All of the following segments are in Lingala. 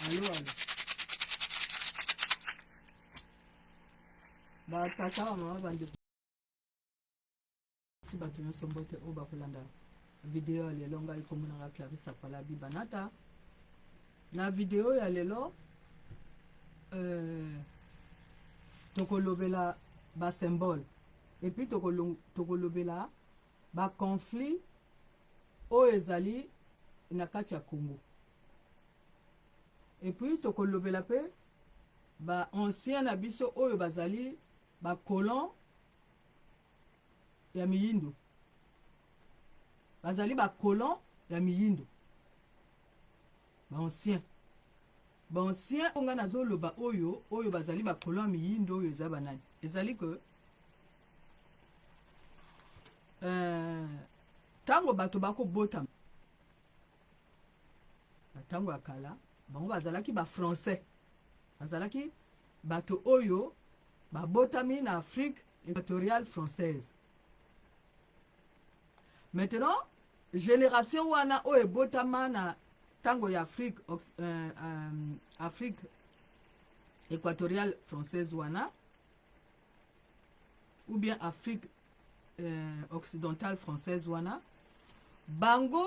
Alo, alo. Ba tata ba mama bandeko si bato nyonso mbote oyo bakolanda video ya lelo. Ngai kombo na nga Clarisse Akwala Bibanata. Na video ya lelo tokolobela ba symbole et puis tokolobela ba conflit oyo ezali na kati ya Congo. Et puis tokolobela mpe ba ancien na biso oyo bazali ba colon ya miyindo, bazali ba colon ya miyindo, ba ancien, ba ancien oyo ngai nazoloba oyo bazali ba colon ya miyindo. Oyo eza banani? Ezali ke ntango bato bakobotama na ntango ya kala, bango bazalaki ba Français, bazalaki bato oyo babotami na Afrique équatoriale française. Maintenant, génération wana oyo ebotama na ntango ya Afrique équatoriale française wana ou bien Afrique occidentale française wana, bango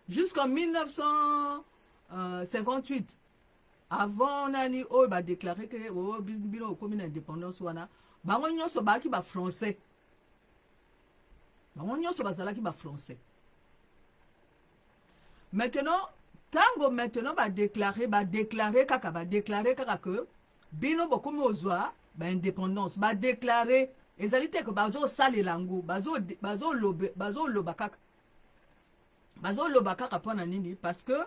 jusqu'en 1958, avant nani oyo badéclarer ke oyo bino okomi na indépendance wana, bango nyonso bazalaki bafrançais, bango nyonso bazalaki bafrançais. Maintenant, ntango maintenant badéclarer kaka ke bino bokomi ozwa baindépendance, badéclarer, ezali te ke bazosalela yango, bazoloba kaka, bazoloba kaka. Mpo na nini? Parce que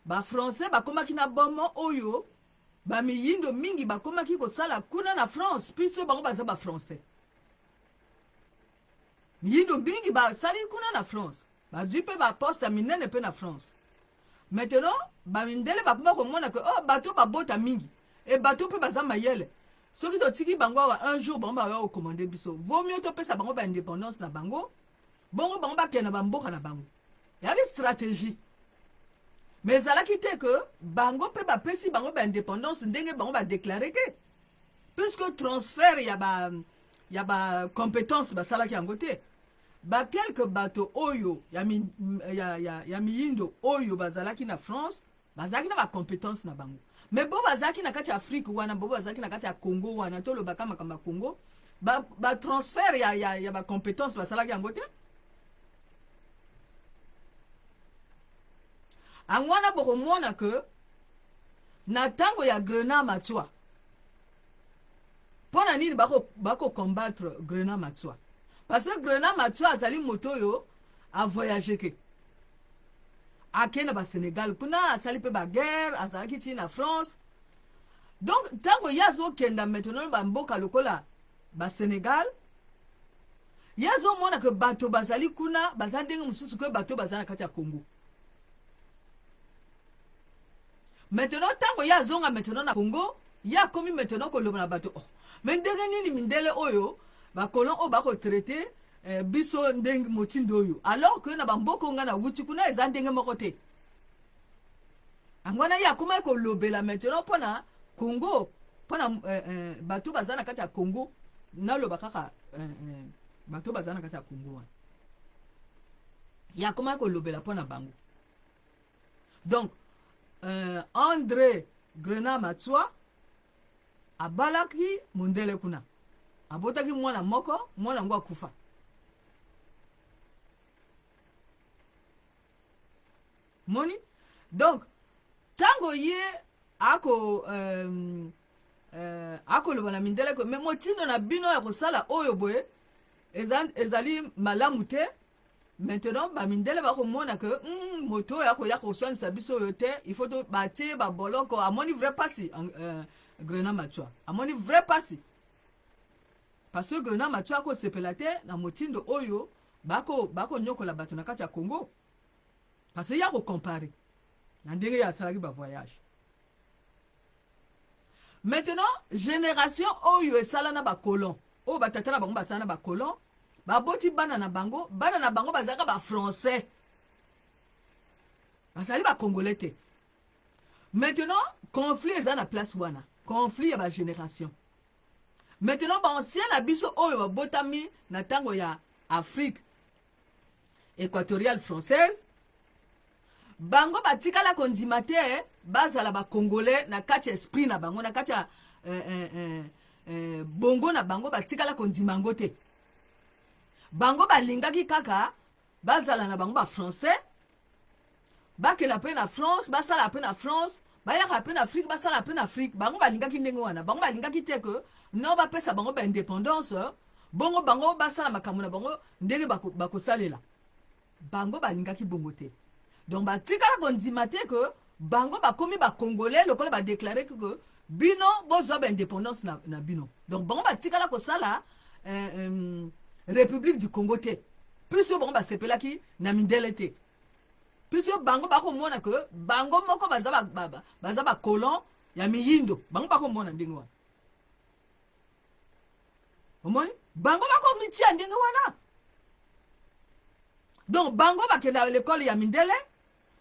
bafrançais bakomaki na bomo oyo bamiyindo mingi bakomaki kosala kuna na France, puisque bango baza bafrançais. Miyindo mingi basali kuna na France, bazwi mpe baposte ya minene mpe na France. Maintenant, bamindele bakoma komona ke oh, bato babota mingi e bato mpe baza mayele. Soki totiki bango awa, un jour bango baya kocommander biso. Vaut mieux topesa bango baindépendance na bango, bongo bango bakende na bamboka na bango. Eyaki stratégie, mais ezalaki te ke bango mpe bapesi bango baindépendance ndenge bango badéclarer ke, puisque transfert ya ba compétence basalaki yango te. Baquelques bato oyo ya miyindo oyo bazalaki na France bazalaki na bacompétence na bango, mais bo bazalaki na kati ya Afrique wana, bo bazalaki na kati ya Congo wana, tolobaka makambo ya Congo, batransfert ba ya bacompétence basalaki yango te. Yango wana bokomona ke na ntango ya Grenat Matswa, mpo na nini bakocombattre bako Grenat Matswa? Parce que Grenat Matswa azali moto oyo avoyage ke akei na basénégal kuna, asali mpe baguerre, azalaki ti na France. Donc ntango ye azokenda maintenant bamboka lokola basénégal, ye azomona ke bato bazali kuna baza ndenge mosusu ke bato baza na kati ya Congo. Maintenant, ntango ye azonga maintenant na Congo, ye akomi maintenant koloba na bato: "Oh, mais ndenge nini mindele oyo, bacolon oyo bakotraiter biso ndenge motindo oyo, alors ke na bamboka oyo ngai nawuti kuna eza ndenge moko te?" Yango wana ye akomaki kolobela maintenant mpona Congo, mpona bato baza na kati ya Congo. Naloba kaka bato baza na kati ya Congo wana, ye akomaki kolobela mpona bango. Donc André Grenat Matswa abalaki mondele kuna, abotaki mwana moko, mwana yango akufa. Moni, donc ntango ye akoloba na mindele ko mais motindo na bino ya kosala oyo boye ezali malamu te, maintenant bamindele bakomona ke moto oyo akoya koswanisa biso oyo te, il faut to batie baboloko. Amoni vrai pasi, Grenat Matswa amoni vrai pasi, parce que Grenat Matswa akosepela te na motindo oyo bakonyokola bato na kati ya Congo, parce que ya kocomparer na ndenge ye asalaki bavoyage. Maintenant, génération oyo esala na bacolon, oyo batata na bango basala na bacolon, baboti bana na bango, bana na bango bazalaka bafrançais, bazali bacongolais te. Maintenant, conflit eza na place wana, conflit ya bagénération. Maintenant, baancien na biso oyo babotami na ntango ya Afrique équatoriale française, bango batikala kondima te bazala bacongolais. Na kati ya esprit na bango, na kati ya bongo na bango, batikala kondima yango te. Bango balingaki kaka bazala na bango bafrançais, bakela mpe na France, basala mpe na France, bayaka mpe na Afrique, basala mpe na Afrique. Bango balingaki ndenge wana. Bango balingaki te ke non, bapesa bango baindépendance, bongo bango basala makambo na bango ndenge bakosalela. Bango balingaki bongo te. Donc batikala kondima te ke bango bakomi bacongolais lokola badéclarer ke bino bozwa baindépendance na bino. Donc bango batikala kosala République du Congo te. Plus oyo bango basepelaki na mindele te, plus oyo bango bakomona ke bango moko baza bacolon ya miyindo. Bango bakomona ndenge wana. Omoni, bango bakomitia ndenge wana. Donc bango bakenda l'école ya mindele,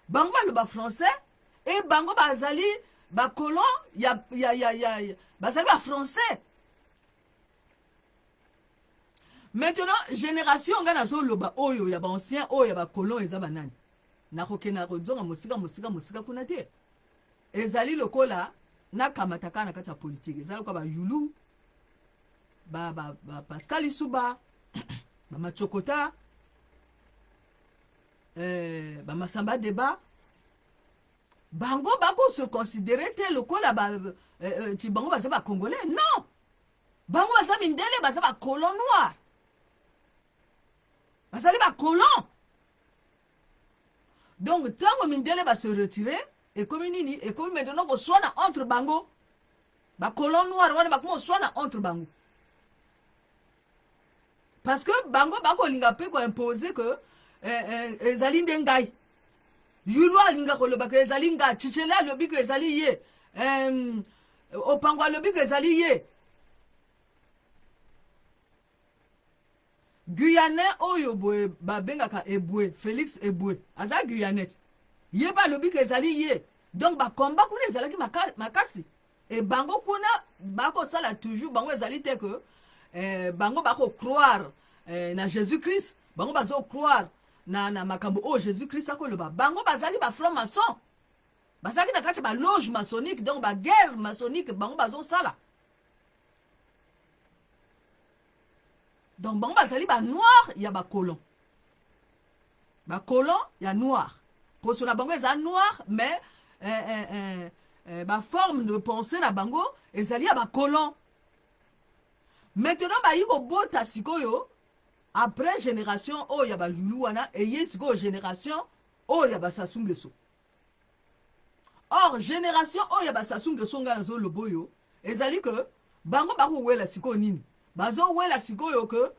bango baloba français e bango bazali bacolon ya bazali bafrançais. Maintenant, génération ngai nazoloba oyo ya baancien, oyo ya bacolon, eza banani? Nakokenda kozonga mosika, mosika, mosika kuna te. Ezali lokola nakamata kaka na kati ya politike, eza lokola bayulu, ba Pascal Isuba, bamachokota, bamasamba deba. Bango bakose considérer te lokola ti bango baza bacongolais. Non, bango baza mindele, baza bacolon noir, bazali bacolon. Donc ntango mindele base retirer, ekomi nini? Ekomi maintenant koswana entre bango. Bacolon noir wana bakoma koswana entre bango parce que bango bakolinga mpe koimposer ke ezali nde ngai. Yulu alinga koloba ke ezali ngai, Chichele alobi ke ezali ye, Opango alobi ke ezali ye. Guyanais oyo boye babengaka Ebwe, Félix Ebwe, aza Guyanais, ye mpe alobi ke ezali ye. Donc bakomba kuna ezalaki makasi. E bango kuna bakosala toujours, bango ezali te ke bango bakocroire na Jésus Christ, bango bazocroire na makambo oyo Jésus Christ akoloba. Bango bazali bafranc maçon, bazalaki na kati ya baloge maçonnique. Donc baguerre maçonnique bango bazosala. Donc bango bazali banoir ya bacolon, bacolon ya noir. Poso na bango eza noir, mais baforme de pensée na bango ezali ya bacolon. Maintenant bayi kobota sikoyo après génération oyo ya bayulu wana, eye sikoyo génération oyo ya basassou Nguesso. Or génération oyo ya basassou Nguesso ngai nazoloba oyo, ezali ke bango bakowela sikoyo nini? Bazowela sikoyo ke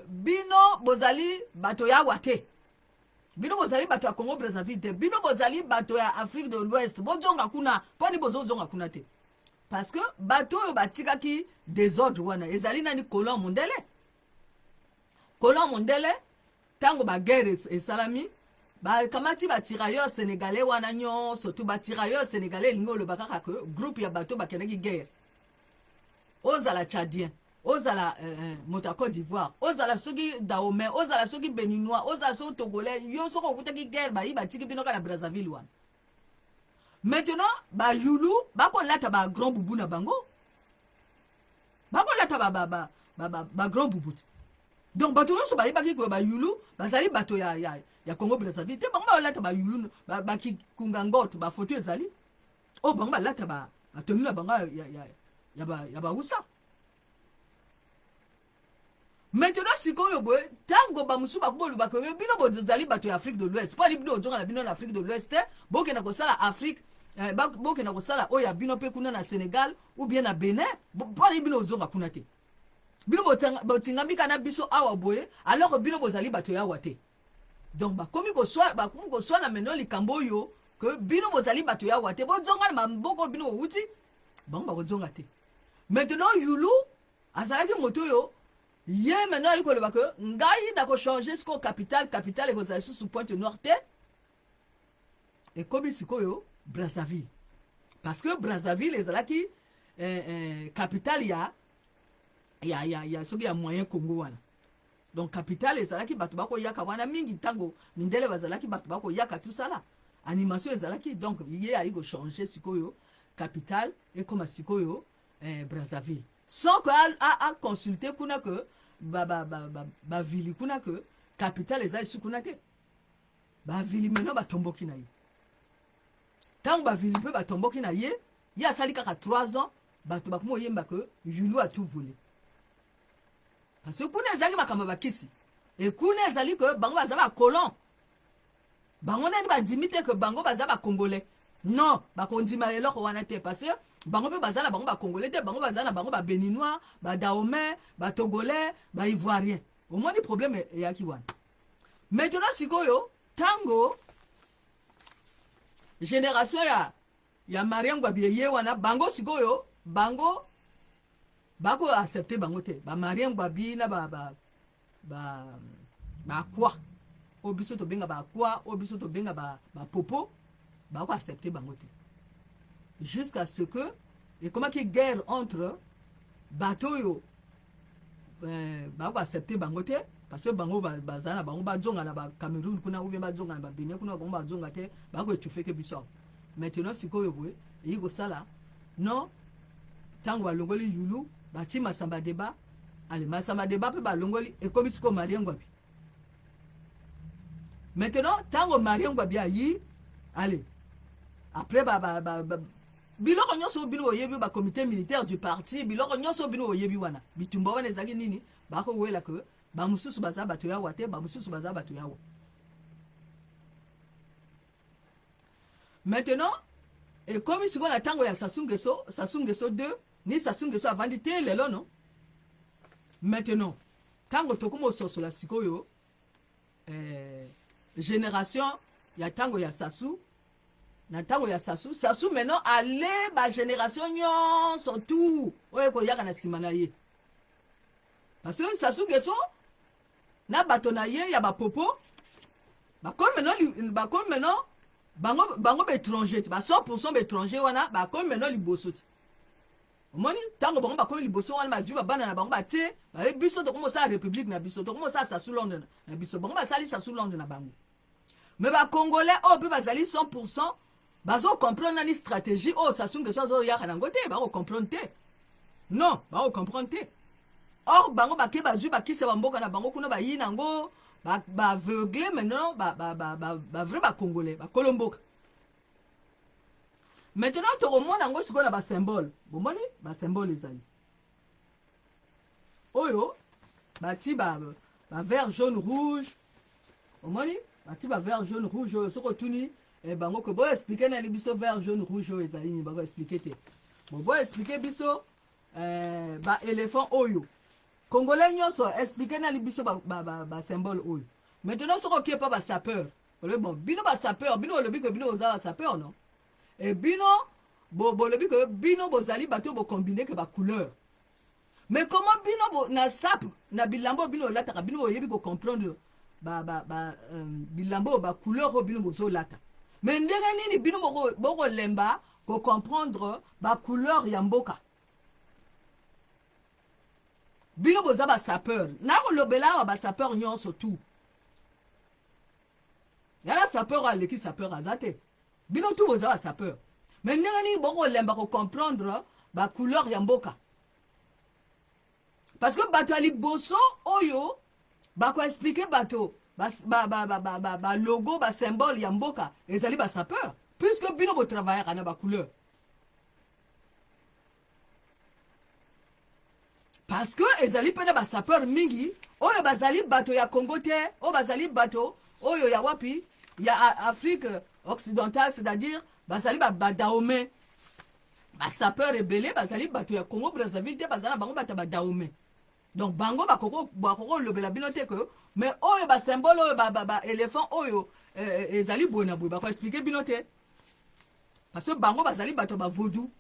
bino bozali bato ya awa te, bino bozali bato ya Congo Brazzaville te, bino bozali bato ya Afrique de l'Ouest, bozonga kuna. Mponi bozozonga kuna te? Parce que bato oyo batikaki désordre wana ezali nani? Colon mondele. Colon mondele, ntango baguerre esalami, bakamati batirailleurs sénégalais wana nyonso. Tu batirailleurs sénégalais elingi oloba kaka ke groupe ya bato bakendaki guerre, ozala tchadien, ozala moto ya Côte d'Ivoire, ozala soki Dahomey, ozala soki béninois, ozala soki togolais, yo soki okutaki guerre, bayi batiki bino kaka na Brazzaville wana. Maintenant bayulu bakolata bagrand boubou na bango, bakolata bagrand boubou te. Donc bato nyonso bayebaki koyo bayulu bazali bato ya Congo Brazzaville te. Bango balata bayulu, bakikunga ngoto, bafoto ezali oyo bango balata batenu na bango ya bausa. Maintenant sikoyo boye, ntango bamosusu bakobolobaka, bino bozali bato ya Afrique de l'Ouest, mpo ali bino ozonga na bino na Afrique de l'Ouest te, bokenda kosala Afrique, bokenda kosala oyo ya bino mpe kuna na Sénégal ou bien na Bénin, mpo ali bino ozonga kuna te, bino botingami kaka na biso awa boye, alors bino bozali bato ya awa te. Donc bakomi koswana maintenant likambo oyo ke bino bozali bato ya awa te, bozonga na maboko bino bowuti. Bango bakozonga te. Maintenant Yulu azalaki moto oyo ye maintenant ayi koloba ke ngai nakochanger sikoyo capitale, capitale ekozala lisusu Pointe Noire te, ekomi sikoyo Brazzaville, parce que Brazzaville ezalaki capitale ya soki ya Moyen Congo wana. Donc capitale ezalaki, bato bakoyaka wana mingi. Ntango mindele bazalaki, bato bakoyaka, tosala animation ezalaki. Donc ye ayi kochanger sikoyo capitale, ekóma sikoyo Brazzaville, sans que aconsulte kuna ke bavili kuna ke capitale eza esu kuna te. Bavili maintenant batomboki na ye. Ntango bavili mpe batomboki na ye, ye asali kaka 3 ans, bato bakoma oyemba ke Yulu a tout volé, parce que kuna ezalaki makambo ya bakisi. Ekuna ezali ke bango baza bacolon, bango nani bandimi te ke bango baza bacongolais. Non, bakondima eloko wana te, parce que bango mpe baza na bango bacongolais te, bango baza na bango babéninois, badahomey, batogolais, baivoirien. Omoni problème eyaki wana. Maintenant sikoyo, ntango génération ya Marien Ngouabi eye wana, bango sikoyo bango bakoaccepter bango te. Bamarien Ngouabi na bakwa oyo biso tobenga bakwa, oyo biso tobenga bapopo, bakoaccepter bango te, jusqu'à ce que ekomaki guerre entre bato oyo bakoaccepter bango te, parce que bango baza na bango bazonga na bacameroun kuna ou bien bazonga na babenin kuna. Bango bazonga te, bakoétouffeke biso awa. Maintenant sikoyo boye eyi kosala non, ntango balongoli Yulu, bati Masamba Deba. Ale, Masamba Deba mpe balongoli, ekomi sikoyo Marien Ngouabi. Maintenant ntango Marien Ngouabi ayi, ale, après ba biloko nyonso oyo bino oyebi, bacomité militaire du parti, biloko nyonso oyo bino oyebi wana, bitumba wana ezalaki nini? Bakowela ke bamosusu baza bato yawa te, bamosusu baza bato yawa. Maintenant ekomi sikoyo na ntango ya Sassou Nguesso, Sassou Nguesso 2, ni Sassou Nguesso avandi te lelo. No, maintenant ntango tokómi ososola sikoyo génération ya ntango ya Sassou, na ntango ya Sassou, Sassou maintenant ale bagénération nyonso tu oyo ekoyaka na nsima na ye, parce que Sassou Nguesso na bato na ye ya bapopo bakomi maintenant bango baétranger ti ba 100 baétranger wana bakomi maintenant liboso ti. Omoni, ntango bango bakomi liboso wana, bazwi babana na bango, batie, bayebi biso tokomi kosala république na biso, tokomi kosala Sassou Land na biso. Bango basali Sassou Land na bango, mais bacongolais oyo mpe bazali 100 bazocomprendre nani stratégie oyo Sassou Nguesso azoyaka nango te. Bakocomprendre te, non, bakocomprendre te. Or bango bake, bazwi bakisi ya bamboka na bango kuna, bayi nango, baaveugle maintenant bavrai bacongolais, bakolo mboka. Maintenant tokomona yango sikoyo na basymbole. Bomoni basymbole ezali oyo bati ba vert, jaune, rouge. Omoni bati ba vert, jaune, rouge oyo, soki otuni bango ke boexpliquer nani biso vert, jaune, rouge oyo ezali nini, bakoexpliquer te. Bon, boexpliquer biso baéléphant oyo. Congolais nyonso, expliquer nani biso basymbole ba oyo. Maintenant soki okie mpa basapeur, olobi: bon, bino basapeur, bino olobi ke bino boza basapeur, non? E bino bolobi ke bino bozali bato bocombine ke bacouleur, mais comment bino na sape na bilamba oyo bino olataka, bino boyebi kocomprendre bilamba oyo, bacouleur oyo bino bozolata? Mais ndenge nini bino bokolemba kocomprendre bacouleur ya mboka? Bino boza basapeur. Nakolobela awa basapeur nyonso tu yala. Sapeur aleki sapeur aza te. Bino tu boza basapeur, mais ndenge nini bokolemba kocomprendre bacouleur ya mboka? Parce que bato ya liboso oyo bakoexpliquer bato balogo, basymbole ya mboka ezali basapeur, puisque bino botravaillaka na bacouleur. Parce que ezali mpe na basapeur mingi oyo bazali bato ya Congo te, oyo bazali bato oyo ya wapi? Ya Afrique occidentale, c'est-à-dire bazali badahomey. Basapeur ebele bazali bato ya Congo Brazzaville te, bazali na bango bato ya badahomey. Donc bango bakoko kolobela bino te ke mais oyo basymbole oyo, baéléphant oyo ezali boye na boye, bakoexpliquer bino te, parce que bango bazali bato ya bavaudou.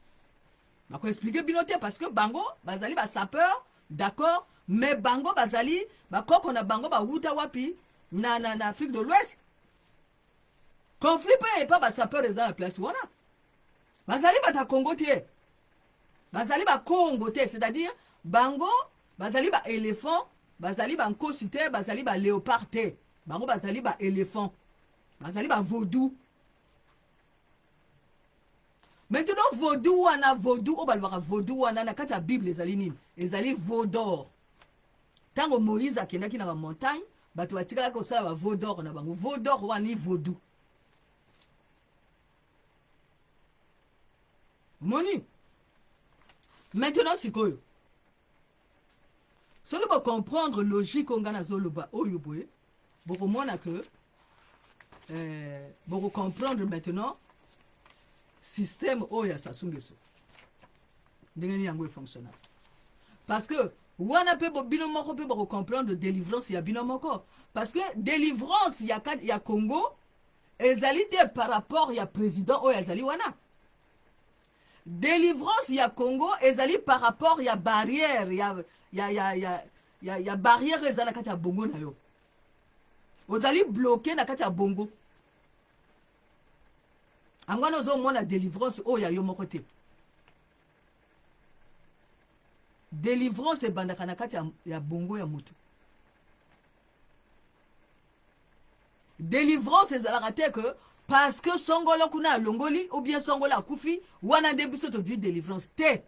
Bakoexpliquer bino te, parce que bango bazali basapeur, d'accord, mais bango bazali bakoko na bango bawuta wapi? Na Afrique de l'Ouest. Conflit mpe epa basapeur eza na place wana. Bazali bato ya Congo te, bazali bakongo te, c'est-à-dire bango bazali ba éléphant, bazali bankosi te, bazali ba léopard te, bango bazali ba éléphant, bazali ba vaudou. Maintenant vaudou wana, vaudou oyo balobaka vaudou wana na kati ya Bible ezali nini? Ezali veau d'or. Ntango Moïse akendaki na bamontagne, bato batikalaki kosala ba veau d'or na bango. Veau d'or wana ni vaudou. Moni maintenant sikoyo soki bocomprendre logique oyo ngai nazoloba oyo boye, bokomona que bokocomprendre maintenant système oyo ya Sassou Nguesso, ndenge nini yango efonctionnaka, parce que wana mpe bino moko mpe bokocomprendre délivrance ya bino moko, parce que délivrance ya Congo ezali te par rapport ya président oyo azali wana. Délivrance ya Congo ezali par rapport ya barrière ya barrière eza na kati ya bongo na yo. Ozali bloqué na kati ya bongo yango wana ozomona délivrance oyo ya yo moko te. Délivrance ebandaka na kati ya bongo ya motu. Délivrance ezalaka te que parce que songolo kuna alongoli ou bien songolo akufi, wana nde biso tozwi délivrance te.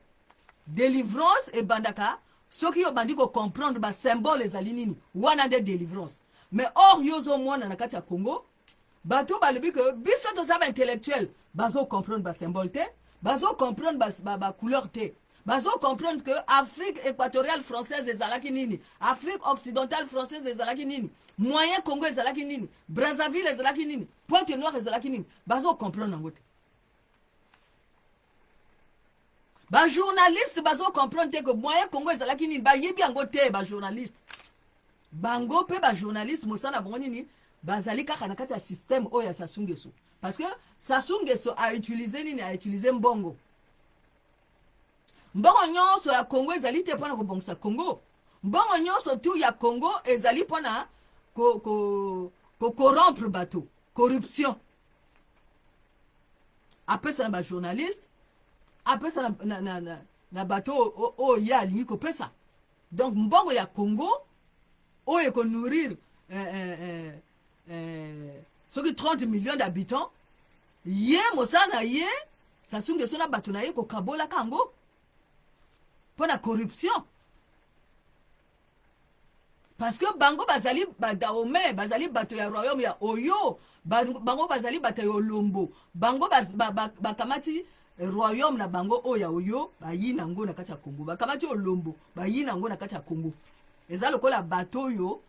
Délivrance ebandaka soki obandi kocomprendre basymbole ezali nini, wana nde délivrance. Mais or yo ozomona na kati ya Congo, bato balobi ke biso toza baintellectuel, bazocomprendre basymbole te, bazocomprendre bacouleur te, bazocomprendre que Afrique équatoriale française ezalaki nini, Afrique occidentale française ezalaki nini, Moyen Congo ezalaki nini, Brazzaville ezalaki nini, Pointe Noire ezalaki nini, bazocomprendre yango te. Bajournaliste bazocomprendre te que Moyen Congo ezalaki nini, bayebi yango te. Bajournaliste bango mpe bajournaliste, mosala na bango nini? Bazali kaka na kati ya système oyo ya Sassou Nguesso, parce que Sassou Nguesso autiliser nini? Autiliser mbongo. Mbongo nyonso ya Congo ezali te mpona kobongisa Congo. Mbongo nyonso tu ya Congo ezali mpona kocorrompre bato, corruption. Apesa na bajournaliste, apesa na bato oyo ye alingi kopesa. Donc mbongo ya Congo oyo ekonourrir soki 30 millions d'habitants, ye mosala na ye Sassou Nguesso na bato na ye kokabolaka yango mpo na corruption, parce que bango bazali badahomey, bazali bato ya royaume ya Oyo, bango bazali bato ya Olombo. Bango bakamati royaume na bango oyo ya Oyo, bayi nango na kati ya Congo. Bakamati Olombo, bayi nango na kati ya Congo. Eza lokola bato oyo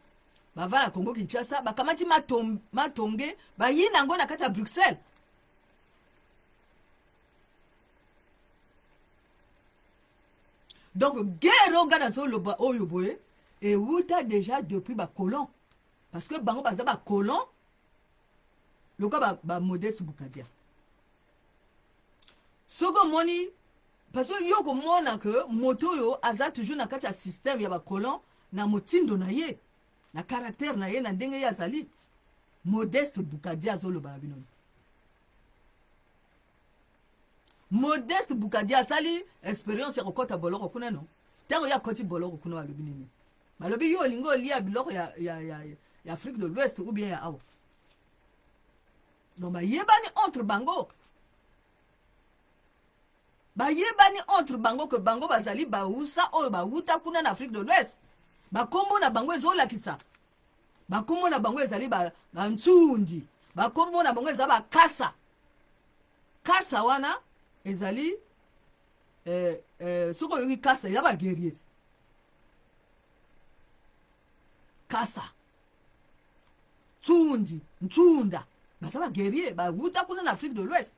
bava na Congo Kinshasa, bakamati matonge, bayi nango na kati ya Bruxelles. Donc guerre oyo nga nazoloba oyo boye ewuta déjà depuis bacolon, parce que bango baza bacolon lokola bamodeste Boukadia. Soki omoni, parce que yo komona ke moto oyo aza toujours na kati ya système ya bacolon, na motindo na ye, na caractère na ye, na ndenge ye azali. Modeste Boukadia azoloba na bino. Modeste Boukadia asali expérience ya kokɔta boloko kuna. No ntango ye akɔti boloko kuna, balobi nini? Balobi yo olingi olia biloko ya Afrique de l'Ouest ou bien ya awa. Donc bayebani entre bango, bayebani entre bango ke bango bazali bausa oyo bawuta kuna na Afrique de l'Ouest. Bakombo na bango ezolakisa, bakombo na bango ezali bantsundi, bakombo na bango eza bakasa. Kasa wana ezali soki oyoki kasa, eza baguerrier. Kasa, tsundi, ntsunda, baza baguerrier, bawuta kuna na Afrique de l'Ouest.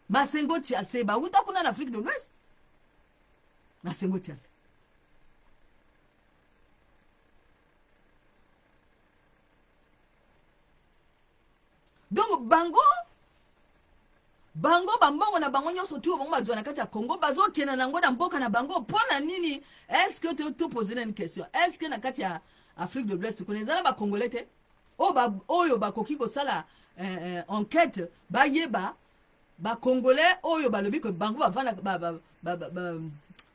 Masengo Tiase, bawuta kuna na Afrique de l'Ouest. Masengo Tiase, donc bango bambongo na bango nyonso tu bango bazwa na kati ya Congo, bazokenda nango na mboka na bango. Mpo na nini? Est ce que topose nani question? Est ce que na kati ya Afrique de l'Ouest kuna eza na bacongolais te oyo bakoki kosala enquête, bayeba? Ba congolais oyo balobi ke bango bavanda,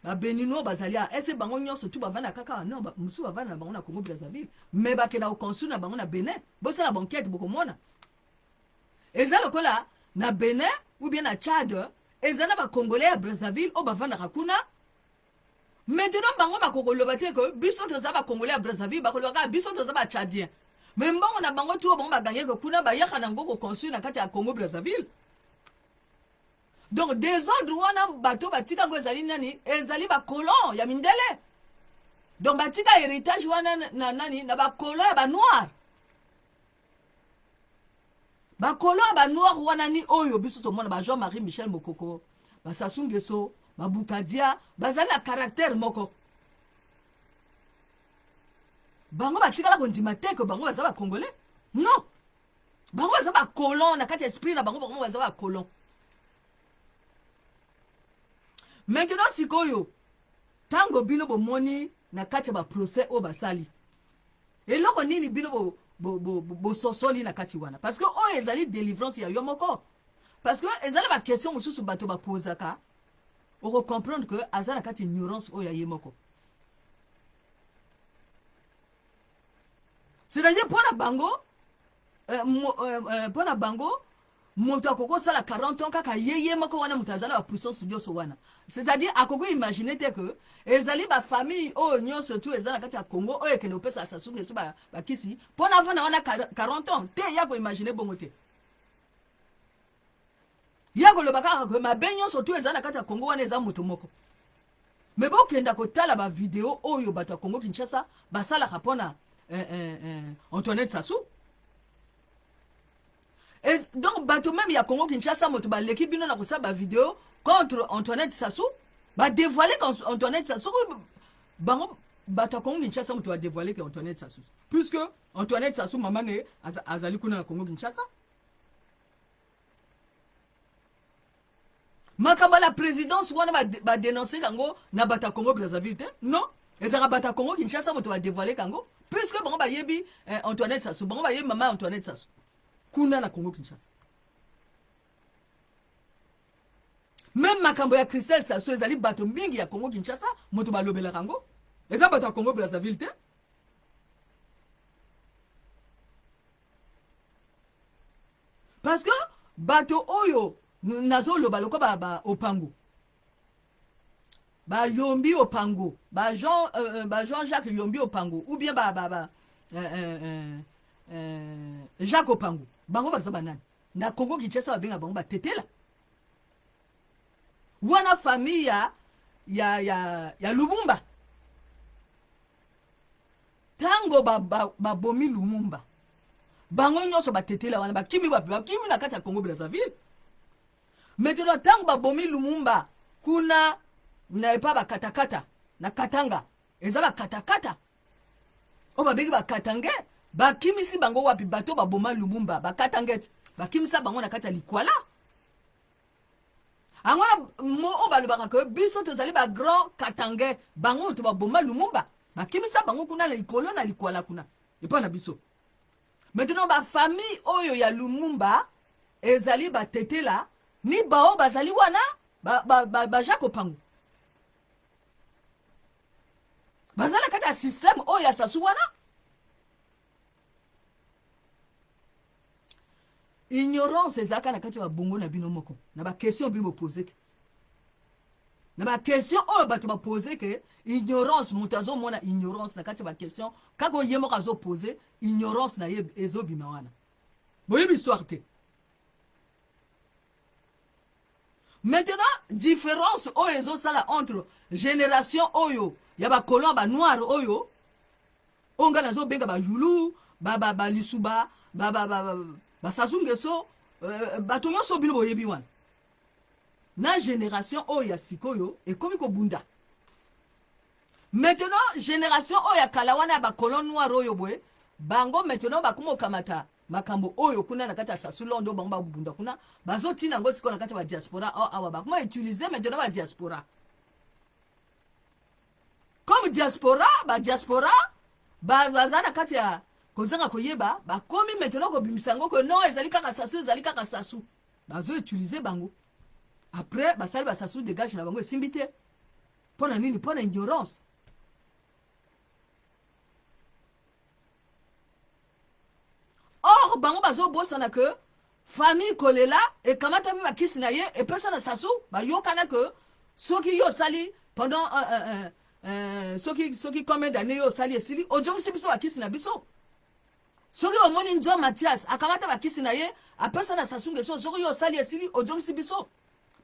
ba Béninois bazali a ese, bango nyonso tu bavanda kaka? Non, mosusu bavanda na bango na Congo Brazzaville, mais bakenda koconstruire na bango na Bénin. Bosala baenquête, bokomona eza lokola na Bénin ou bien na Tchad, eza na Bacongolais ya Brazzaville oyo bavandaka kuna. Maintenant bango bakokoloba te ke biso toza Bacongolais ya Brazzaville, bakoloba kaka biso toza Batchadien. Mais mbongo na bango tu oyo bango baganyeke kuna, bayaka nango koconstruire na kati ya Congo Brazzaville. Donc désordre wana, bato batika yango ezali nani? Ezali bacolon ya mindele. Donc batika héritage wana na nani? Na bacolon ya banoir. Bacolon ya banoir wana ni oyo biso tomona, ba Jean Marie Michel Mokoko, baSassou Nguesso, baBoukadia, bazali na caractère moko. Bango batikala kondima te ke bango baza Bacongolais. Non, bango baza bacolon na kati ya esprit na bango, bango baza bacolon. Maintenant sikoyo, ntango bino bomoni na kati ya baprocès oyo basali, eloko nini bino bososoli na kati wana? Parce que oyo ezali délivrance ya yo moko, parce que eza na baquestion mosusu bato bapozaka, okocomprendre que aza na kati ignorance oyo ya ye moko. C'est-à-dire mpo na bango, mpo na bango moto akoki kosala 40 ans kaka ye ye moko wana, moto aza na bapuissance nyonso wana. C'est-à-dire akoki imagine te ke ezali bafamille oyo nyonso tu eza na kati ya Congo oyo ekende kopesa Sassou Nguesso bakisi mpo na avanda wana 40 ans te. Ya koimagine bongo te, ya koloba kaka ke mabe nyonso tu eza na kati ya Congo wana eza moto moko. Mais bokenda kotala bavideo oyo bato ya Congo Kinshasa basalaka mpona Antoinette Sassou. Donc bato même ya Congo Kinshasa, moto baleki bino na kosala bavideo contre Antoinette Sassou, badévoile Antoinette Sassou. Bango bato ya Congo Kinshasa moto badévoile ke Antoinette Sassou, puisque Antoinette Sassou, mama ne azali kuna na Congo Kinshasa. Makambo ya la présidence wana, badénonce yango na bato ya Congo Brazzaville te. Non, ezalaka bato ya Congo Kinshasa moto badévoile yango, puisque bango bayebi Antoinette Sassou, bango bayebi mama Antoinette Sassou kuna na Congo Kinshasa. Même makambo ya Christelle Sassou, ezali bato mingi ya Congo Kinshasa moto balobelaka yango, eza bato ya Congo Brazzaville te. Parce que bato oyo nazoloba lokola ba Opango, bayombi Opango, ba Jean, ba Jean Jacques Yombi Opango, ou bien ba, ba, ba Jacques Opango, bango baza banani na Congo Kinshasa? Babenga bango batetela wana, famille ya Lumumba. Ntango babomi ba, ba Lumumba, bango nyonso batetela wana bakimi wapi? Bakimi na kati ya Congo Brazzaville. Maintenant ntango babomi Lumumba kuna na epa bakatakata na Katanga, eza bakatakata oyo babengi bakatange, bakimisi bango wapi? Bato baboma Lumumba, bakatange te, bakimisa bango na kati ya Likwala. Yango wana mo oyo balobaka ke biso tozali bagrand katange. Bango moto baboma Lumumba, bakimisa bango kuna na likolo na Likwala kuna epai na biso. Maintenant bafamille oyo ya Lumumba ezali batetela ni bao bazali wana, baJacques ba, ba, ba Opango, baza na kati ya système oyo ya Sassou wana. Ignorance ezalaka na kati ya babongo na bino moko, na baquestion bino bopose ke, na baquestion oyo bato bapose ke ignorance, moto azomona ignorance na kati ya baquestion kaka oyo ye moko azopose, ignorance na ye ezobima wana. Boyebi histoire te. Maintenant différence oyo ezosala entre génération oyo ya bacolon banoir oyo, oyo ngai nazobenga bayulu, balisuba, baSassou Nguesso, bato nyonso bino boyebi wana, na génération oyo ya sikoyo ekomi kobunda. Maintenant génération oyo ya kala wana ya bacolon noir oyo boye, bango maintenant bakoma kokamata makambo oyo kuna na kati ya Sassou Londo, bango babunda kuna, bazotina yango sikoyo na kati ya badiaspora awa. Bakoma utiliser maintenant badiaspora comme diaspora. Badiaspora baza na kati ya kozanga koyeba, bakomi maintenant kobimisa yango ke non, ezali kaka Sassou, ezali kaka Sassou. Bazo utiliser bango. Après basali ba Sassou dégage na bango esimbi te. Mpo na nini? Mpo na ignorance. Or bango bazobosana que famille kolela ekamata mpe bakisi na ye epesa na Sassou, bayokana que soki yo osali pendant soki combien d'années yo osali esili, ozongisi biso bakisi na biso. Soki omoni Nzo Mathias akamata bakisi na ye apesa na Sassou Nguesso, soki yo osali esili ozongisi biso.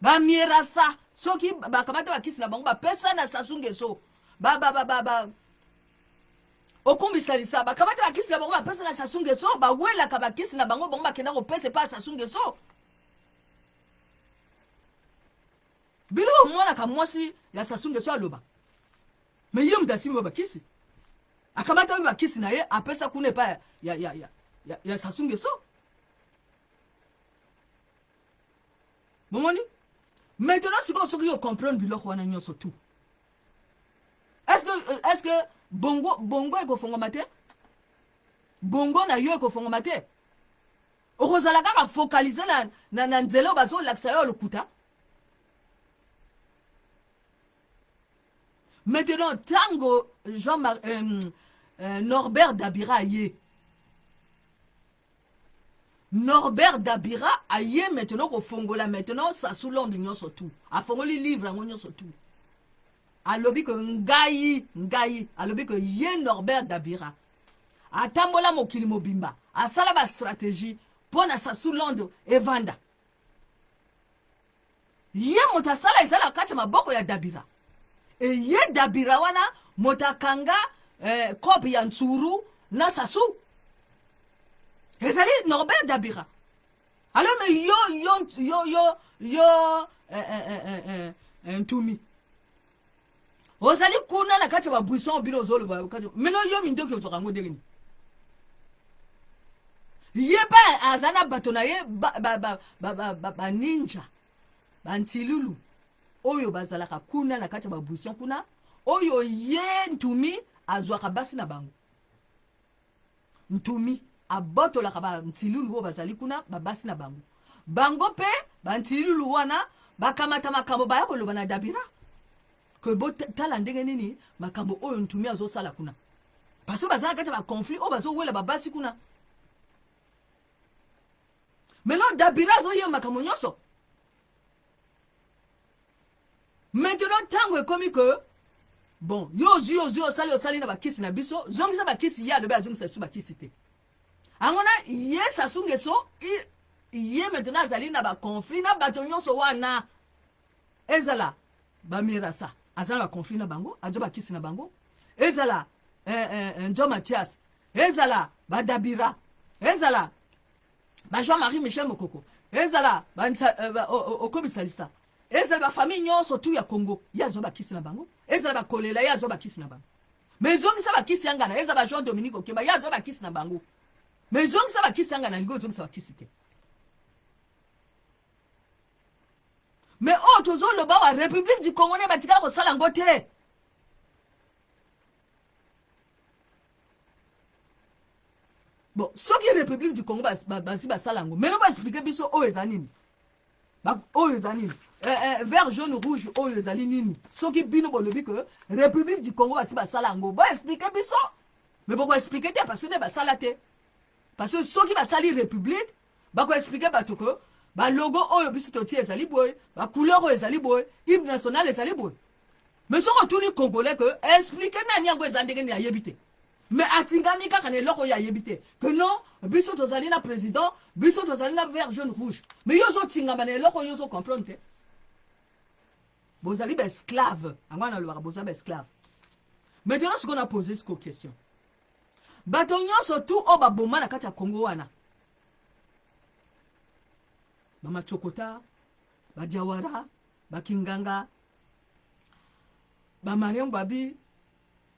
Bamierasa soki bakamata bakisi na bango bapesa na Sassou Nguesso, ba ba ba ba, ba okumbisalisa bakamata bakisi na bango bapesa na Sassou Nguesso, bawelaka bakisi na bango, bango bakenda kopesa epai ya Sassou Nguesso. Bino bomonaka mwasi ya Sassou Nguesso aloba, me ye moto asimbi bakisi, akamata mpe bakisi na ye apesa kuna epai ya Sassou Nguesso. Bomoni maintenant sikoyo soki yo comprendre biloko wana nyonso tout, est-ce que bongo ekofongama te? Bongo na yo ekofongama te? Okozala kaka focaliser na nzela oyo bazolakisa yo lokuta. Maintenant tango Norbert Dabira aye, Norbert Dabira aye maintenant kofongola maintenant Sassou Londres nyonso tout, afongoli livre yango nyonso tout, alobi ke ngai alobi ke ye Norbert Dabira atambola mokili mobimba, asala ba stratégie mpo na Sassou Londres evanda. Ye moto asala ezala kati ya maboko ya Dabira. E ye Dabira wana moto akanga kope ya Ntsuru na Sassou. Ezali Norbert Dabira. Alors mais yo yo yo yo yo Ntumi. Ozali kuna na kati ya ba buisson bino ozoloba kati. Mais no yo mindoki ozwaka yango ndenge nini? Ye pa aza na bato na ye ba ninja, ba ntilulu oyo bazalaka kuna na kati ya ba buisson kuna, oyo ye Ntumi azwaka basi na bango. Ntumi abotolaka ba ntilulu oyo bazali kuna ba basi na bango. Bango pe ba ntilulu wana bakamata makambo baya koloba na Dabira ke botala ndenge nini makambo oyo Ntumi azosala kuna. Parce que bazala kati ya ba conflit oyo bazowela ba basi kuna. Maintenant Dabira azoyeba makambo nyonso. Maintenant tango ekomi que bon, yo ozwi, ozwi, osali, osali na bakisi na biso, zongisa bakisi, ye alobi azongisa lisusu bakisi te. Angona ye Sassou Nguesso, ye maintenant azali na ba conflit na bato nyonso wana. Ezala ba Mirasa, azala ba conflit na bango, azwa bakisi na bango. Ezala Nzo Mathias, ezala ba Dabira, ezala ba Jean-Marie Michel Mokoko, ezala ba Okobisalisa, ezala ba famille nyonso tout ya Congo, ye azwa bakisi na bango, ezala ba Kolela, ye azwa bakisi na bango. Mais ezongisa bakisi ya ngana, ezala ba Jean Dominique Okemba, ye azwa bakisi na bango. Mais ezongisa bakisi ya ngana, lingo ezongisa bakisi te. Mais oyo tozoloba wa République du Congo ne batikala kosala ngo te. Bon, soki République du Congo basi basala yango, mais ba expliquer biso oyo eza nini? Ba oyo eza nini? Vert jaune rouge oyo ezali nini? Soki bino bolobi que République du Congo basi basala yango, ba expliquer biso. Mais boko expliquer te parce que ne basala te. Parce que soki basali République, bako expliquer bato que ba logo oyo biso totie ezali boye, ba couleur oyo ezali boye, hymne national ezali boye. Mais soki otuni Congolais que expliquer nani yango eza ndenge nini ayebi te. Mais atingami kaka na eloko oyo ayebi te. Que non, biso tozali na président, biso tozali na vert jaune rouge. Mais yo ozotingama na eloko oyo ozo comprendre te. Bozali ba esclave. Yango wana alobaka bozali ba esclave. Maintenant ce qu'on a posé cette question. Bato nyonso tout oyo baboma na kati ya Congo wana. Ba Machokota, ba Diawara, ba Kinganga, ba Mariam Babi,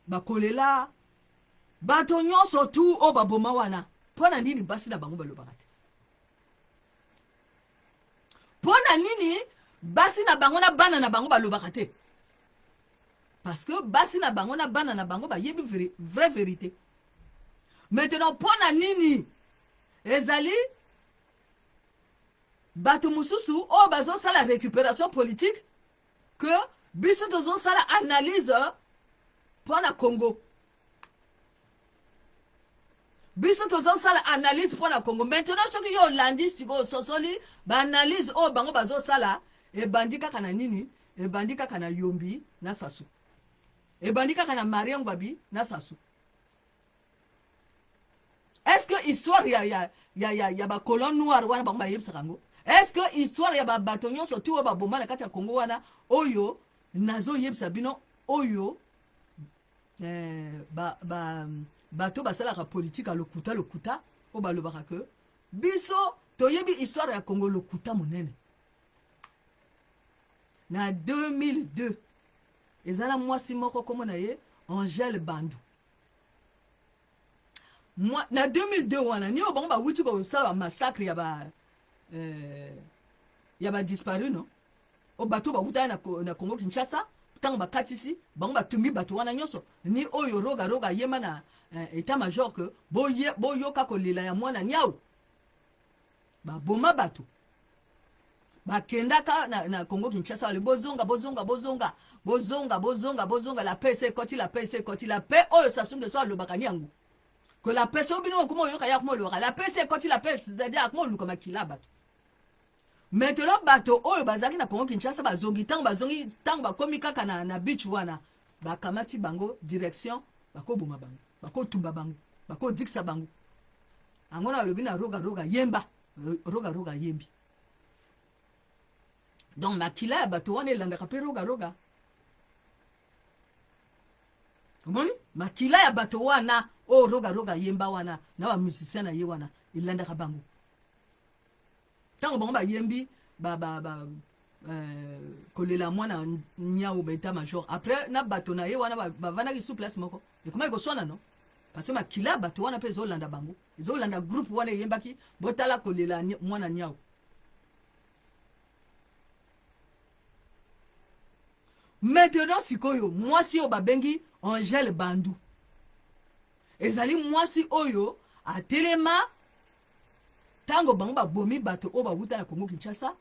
ba Kolela, bato nyonso tout oyo baboma wana, mpo na nini basi na bango balobaka te? Mpo na nini basi na bango na bana na bango balobaka te? Parce que basi na bango na bana na bango bayebi vraie vérité. Maintenant mpo na nini ezali Bato mosusu oyo bazosala récupération politique que biso tozosala analyse mpo na Congo. Biso tozosala analyse mpo na Congo. Maintenant soki yo olandi sikoyo, ososoli baanalyse oyo bango bazosala, ebandi kaka na nini? Ebandi kaka na Yombi na Sasu, ebandi kaka na Marien Ngbabi na Sasu. Est-ce que histoire ya bacolon noir wana, bango bayebisaka yango? Est-ce que histoire ya babato nyonso ti oyo baboma na kati ya Congo wana, oyo nazoyebisa bino, oyo bato basalaka politike ya lokuta, lokuta, oyo balobaka ke biso toyebi histoire ya Congo, lokuta monene. Na 2002, ezala mwasi moko, kombo na ye Angèle Bandu. Na 2002 wana, ni oyo bango bawuti kosala bamassacre ya badisparu, no o bato bawutaki na Congo Kinshasa, ntango bakatisi bango, batumbi bato wana nyonso, ni oyo Roga Roga ayemba na état major ke boyoka kolela ya mwana niau. Baboma bato, bakendaka na Congo Kinshasa, bale bozonga, bozonga, bozonga, bozonga, bozonga, bozonga, la paix ese ekoti, la paix ese ekoti. La paix oyo Sassou Nguesso alobaka ni yango ke la paix. Soki bino okoma oyoka ye akoma olobaka la paix ese ekoti, la paix, c'est-à-dire akoma oluka makila bato. Maintenant bato oyo bazalaki na Congo Kinshasa bazongi. Ntango bazongi, ntango bakomi kaka na beach wana, bakamati bango direction, bakoboma bango, bakotumba bango, bakodikisa bango. Yango na balobi na Roga Roga yemba, Roga Roga yembi. Donc makila ya bato wana elandaka mpe Roga Roga. Omoni makila ya bato wana oyo Roga Roga yemba wana na bamusicien na ye wana, elandaka bango. Ntango bango bayembi ba, ba, ba, kolela mwana nyau, ba état major après na bato na ye wana bavandaki sur place moko, ekomaki koswana, no parce que makila ya bato wana mpe ezolanda bango, ezolanda groupe wana eyembaki botala kolela mwana nyau. Maintenant sikoyo, mwasi oyo babengi Angèle Bandu ezali mwasi oyo atelema ntango bango babomi bato oyo bawuta na Congo Kinshasa.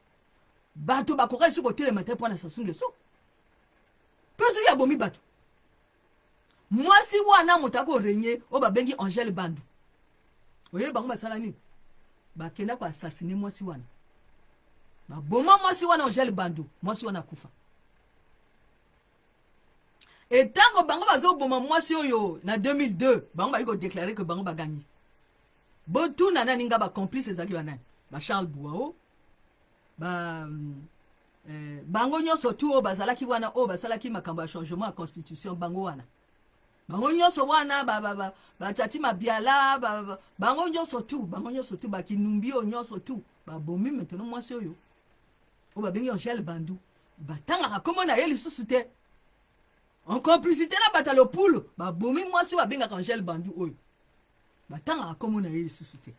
Bato bakoka lisusu kotelema te mpo na Sassou Nguesso, mpe soki abomi bato, mwasi wana moto akorégner, oyo babengi Angèle Bandu. Oyebi bango basala nini? Bakenda koassassiner mwasi wana, baboma mwasi wana Angèle Bandu. Mwasi wana akufa. Etango bango bazoboma mwasi oyo na 2002, bango bali kodéclarer ke bango bagagner. Botuna nani nga, bacomplice ezalaki banani? Bacharles Bouao, ba bango nyonso tu oyo bazalaki wana, oyo basalaki makambo ya changement ya constitution, bango wana, bango nyonso wana, batati Mabiala, bango nyonso tu, bango nyonso tu, bakinumbi oyo nyonso tu babomi. Maintenant mwasi oyo, oyo babengi Angèle Bandu, batangaka kombo na ye lisusu te. En complicité na bato ya lopulu, babomi mwasi oyo babengaka Angèle Bandu, oyo batangaka kombo na ye lisusu te.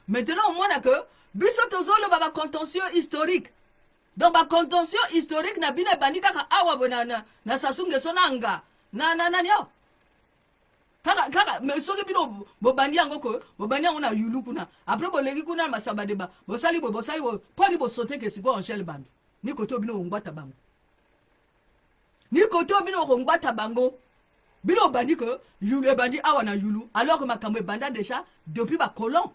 Maintenant omona ke biso tozoloba bacontentieux historique. Donc bacontentieux historique na bino ebandi kaka awa boye na Sassou Nguesso na nga na nani awa kaka kaka. Mais soki bino bobandi yango ko bobandi yango na Yulu kuna, après boleki kuna na Masabadeba, bosali boye, bosali boye, mpo ani bosoteke sikoyo Angèle Bandu? Ni kote oyo bino kongwata bango, ni kote oyo bino kongwata bango, bino obandi ke Yulu ebandi awa na Yulu, alors que makambo ebanda déjà depuis bacolon,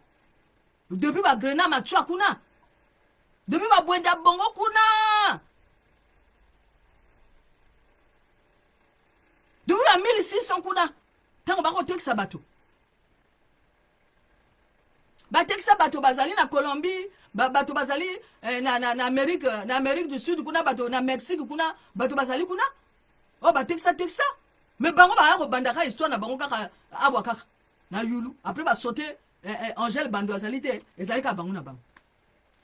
depuis bagrena matswa kuna, depuis babwenda bongo kuna, depuis ba 1600 kuna, ntango bakotekisa bato, batekisa bato bazali na Colombie, bato bazali na Amérique, na Amérique du Sud kuna, bato na Mexique kuna, bato bazali kuna oyo batekisa tekisa. Mais bango baya kobandaka histoire na bango kaka awa, kaka na Yulu. Après basote Angèle Bando azali te, ezali kaka bango na bango.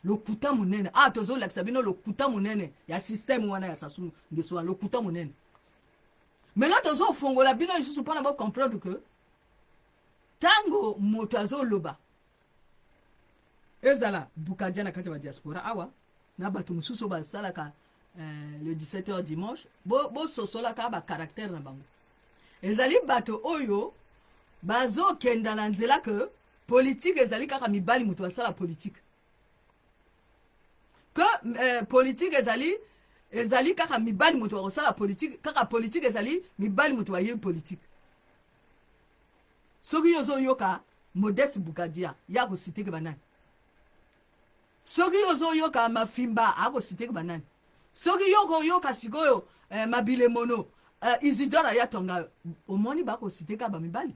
Lokuta monene. Ah, tozolakisa bino lokuta monene ya système wana ya Sassou Nguesso wana, lokuta monene. Maintenant tozofongola bino lisusu mpona bocomprendre que ntango moto azoloba, ezala Bukadia na kati ya badiaspora awa na bato mosusu oyo basalaka le 17 heures dimanche, bososolaka bacaractère na bango. Ezali bato oyo bazokenda na nzela ke politike ezali kaka mibali moto basala politike. Politique ezali kaka mibali moto bakosala politique, kaka politique ezali mibali moto bayebi politique. Soki yo ozoyoka Modeste Boukadia, ye akositeke banani? Soki yo ozoyoka Mafimba, akositeke banani? Soki yo okoyoka sikoyo Mabilemono, Isidore Ayatonga, omoni bakositeka bamibali.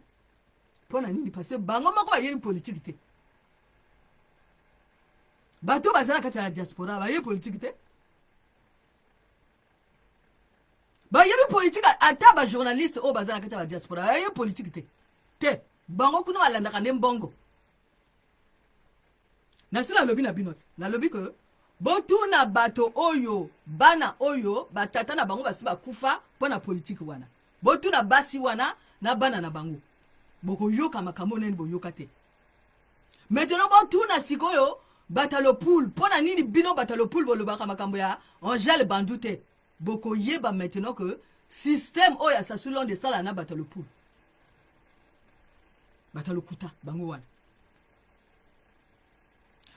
Mpo na nini? Parce que bango moko bayebi politique te. Bato baza na kati ya diaspora bayebi politique te, bayebi politique ata bajournaliste oyo baza na kati ya badiaspora bayebi politique te te. Bango kuna balandaka nde mbongo. Nasi nalobi na bino te, nalobi ke botuna bato oyo bana oyo batata na bango basi bakufa mpo na politike wana, botuna basi wana na bana na bango, bokoyoka makambo nini boyoka te. Maintenant botuna sikoyo bato ya Lopul, mpo na nini bino bato ya Lopul bolobaka makambo ya Angèle Bandu te? Bokoyeba maintenant que système oyo ya Sassou Londe esala na bato ya Lopul, bato ya lokuta bango wana.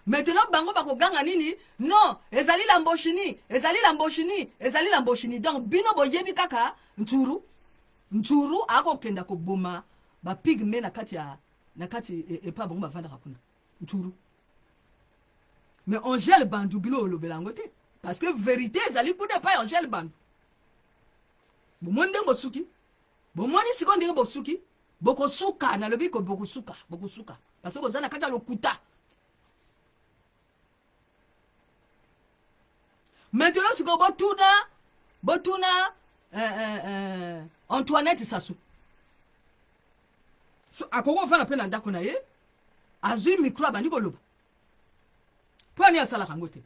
Maintenant bango bakoganga nini? Non, ezali Lamboshini, ezali Lamboshini, ezali Lamboshini. Donc bino boyebi kaka Nturu. Nturu akokenda koboma bapygmées na kati epa bango bavandaka kuna, Nturu. Mais Angèle Bandu, bino olobela yango te, parce que vérité ezali kuna epai Angèle Bandu. Bomoni ndenge bosuki? Bomoni sikoyo ndenge bosuki? Bokosuka, nalobi ko bokosuka, bokosuka, parce que boza na kati ya lokuta. Maintenant sikoyo botuna Antoinette Sassou. So, akoki kofanda mpe na ndako na ye, azwi micro, abandi koloba. Mpo ani asalaka yango te?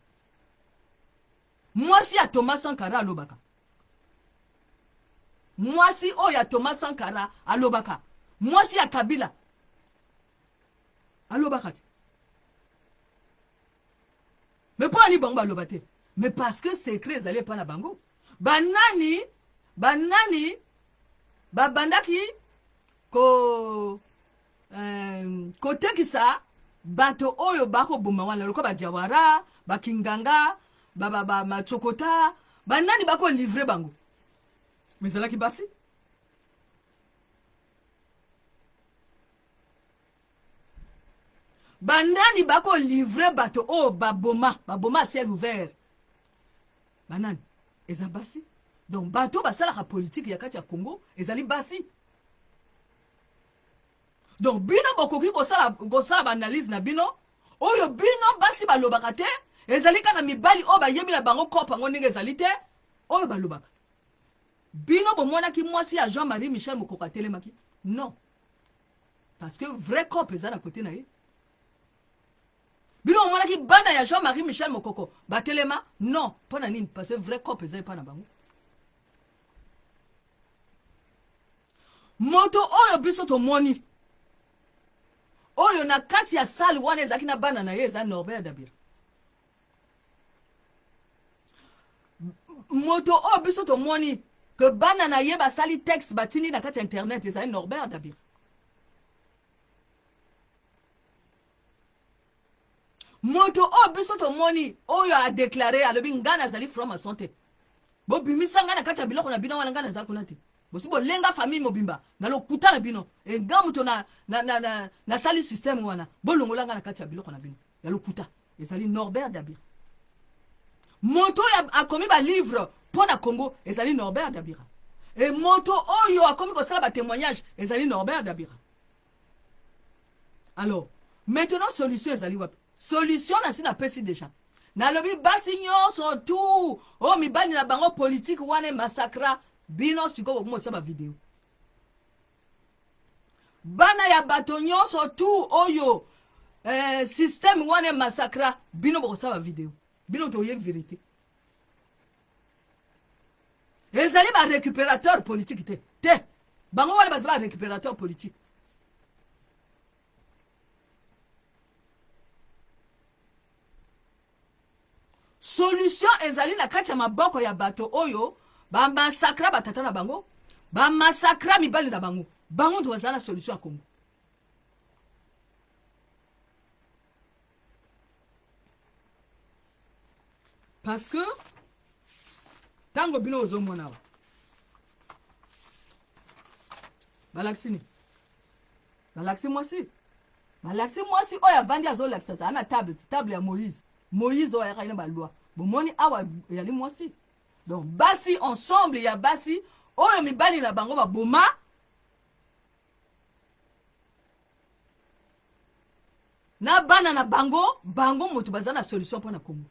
Mwasi ya Thomas Sankara alobaka, mwasi oyo ya Thomas Sankara alobaka, mwasi ya Kabila alobaka te. Mais mpo ani bango baloba te? Mais parce que secret ezali epai na bango. Banani babandaki kotekisa bato oyo bakoboma wana, lokola bajawara, bakinganga, bamacokota? Banani bakolivrer bango? Mais ezalaki basi. Banani bakolivrer bato oyo baboma à ciel ouvert? Banani? Eza basi. Donc bato basalaka politike ya kati ya Congo ezali basi. Donc bino bokoki kosala baanalyse na bino. Oyo bino basi balobaka te, ezali kaka mibali oyo bayebi na bango kope yango ndenge ezali te oyo balobaka. Bino bomonaki mwasi ya Jean Marie Michel Mokoko atelemaki? Non, parce que vrai cope eza na kote na ye. Bino bomonaki bana ya Jean Marie Michel Mokoko batelema? Non. Mpo na nini? Parce que vrai cope eza epa na bango. Moto oyo biso tomoni oyo na kati ya salle wana ezalaki na bana na ye eza Norbert Dabira. Moto oyo biso tomoni ke bana na ye basali texte, batindi na kati ya internet, ezali Norbert Dabira. Moto oyo biso tomoni oyo adéclarer, alobi: "Ngai nazali franc maçon te, bobimisa ngai na kati ya biloko na bino wana, ngai naza kuna te. Bosi bolenga famille mobimba na lokuta na bino e, nga moto nasali système wana, bolongola ngai na kati ya biloko na bino ya lokuta", ezali Norbert Dabira. Moto oyo akomi balivre mpo na Congo ezali Norbert Dabira. E moto oyo akomi kosala batémoignage ezali Norbert Dabira. Alors maintenant solution ezali wapi? Solution nasi napesi déjà. Nalobi basi nyonso tu oyo mibali na bango politike wana emassacra bino, sikoyo bokomosala bavideo. Bana ya bato nyonso tu oyo système wana emassacra bino, bokosala bavideo. Bino toyebi vérité, ezali barécupérateur politique te te. Bango wana baza barécupérateur politique. Solution ezali na kati ya maboko ya bato oyo bamassacra batata na bango, bamassacra mibali na bango. Bango nto bazala na solution ya Congo. Parce que ntango bino ozomona awa balakisi nini? Balakisi mwasi, balakisi mwasi oyo avandi azolakisa azala na table, table ya Moïse. Moïse oyo ayakaki na baloi. Bomoni awa eyali mwasi. Donc basi, ensemble ya basi oyo mibali na bango baboma na bana na bango, bango moto baza na solution mpo na Congo.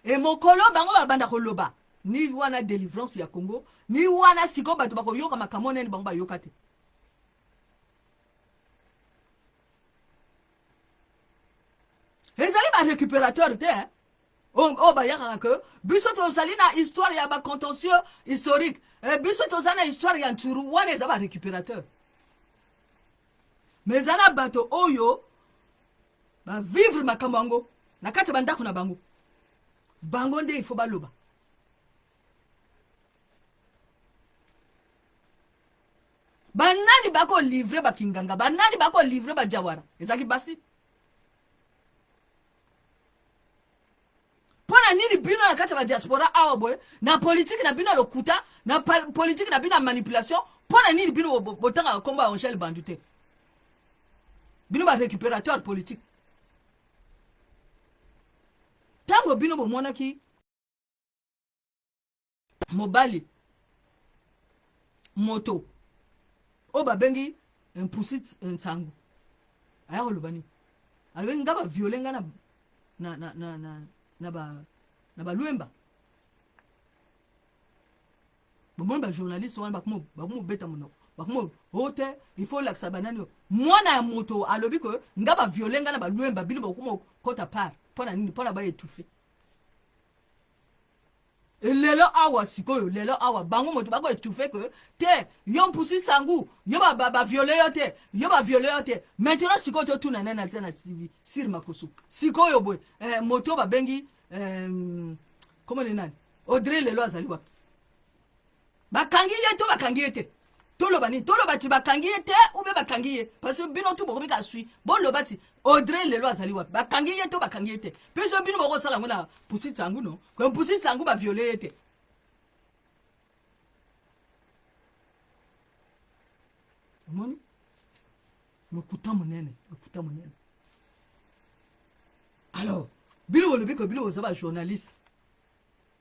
E mokolo bango babanda koloba ni wana délivrance ya Congo, ni wana sikoyo bato bakoyoka makambo nene bango bayoka te. Ezali ba récupérateur te, eh? Oyo bayakaka ke biso tozali na histoire ya bacontentieux historique, eh, biso tozali na histoire ya nturu, wana eza barécupérateur. Mais eza na bato oyo bavivre makambo yango na kati ya bandako na bango, bango nde ifo baloba. Banani bakolivre bakinganga, banani bakolivre bajawara? Ezalaki basi. Mpo na nini bino na kati ya badiaspora awa boye na politike na bino ya lokuta, na politike na bino ya manipulation, mpo na nini bino botangaka nkombo ya Angèle Bandu te? Bino barécupérateur politique. Ntango bino bomonaki mobali moto oyo babengi mpusi nsango aya koloba nini? Alobi nga baviole nga na, na, na, na, na, na, ba, na balwemba. Bomoni bajournaliste wana bakomobeta monoko, bakomo o te, il faut olakisa banani oyo. Mwana ya moto alobi ke nga baviole nga na balwemba, bino bakomokota part mpo na nini? Mpo na baétouffe. Lelo awa sikoyo, lelo awa bango moto bako étouffe ke te, yo mpusi sangu, yo baviole yo te, yo baviole yo te. Maintenant sikoyo totuna nani aza na sir makoso sikoyo boye? Eh, moto babengi eh, komone nani, Audrey, lelo azali wapi? Bakangi ye to bakangi ye te? Toloba nini? Toloba ti bakangi ye te ou bien bakangi ye? Parce que bino tu bokomi ka sui. Boloba ti Audrey lelo azali wapi? Bakangi ye to bakangi ye te? Biso bino bokosala yango na pusi tsangu, no ko pusi tsangu baviole ye te. Omoni lokuta monene, lokuta monene. Alors bino bolobi ko bino boza ba journaliste,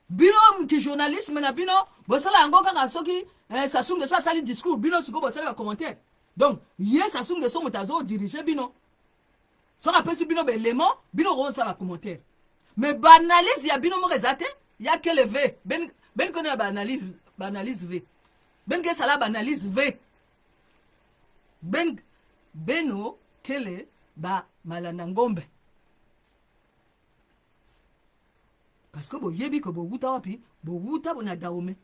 bino ki journalisme na bino bosala yango kaka soki eh, Sassou Nguesso asali discours, bino sikoyo bosali bacommentaire. Donc ye Sassou Nguesso moto azodirige bino, soki apesi bino baélément, bino okosala bacommentaire, mais baanalyse ya bino moko eza te. Ya kele v ben ben kono ya baanalyse, baanalyse v ben ke esala baanalyse v ben beno kele ba malanda ngombe, parce que boyebi ke bowuta wapi, bowuta na Dahomey,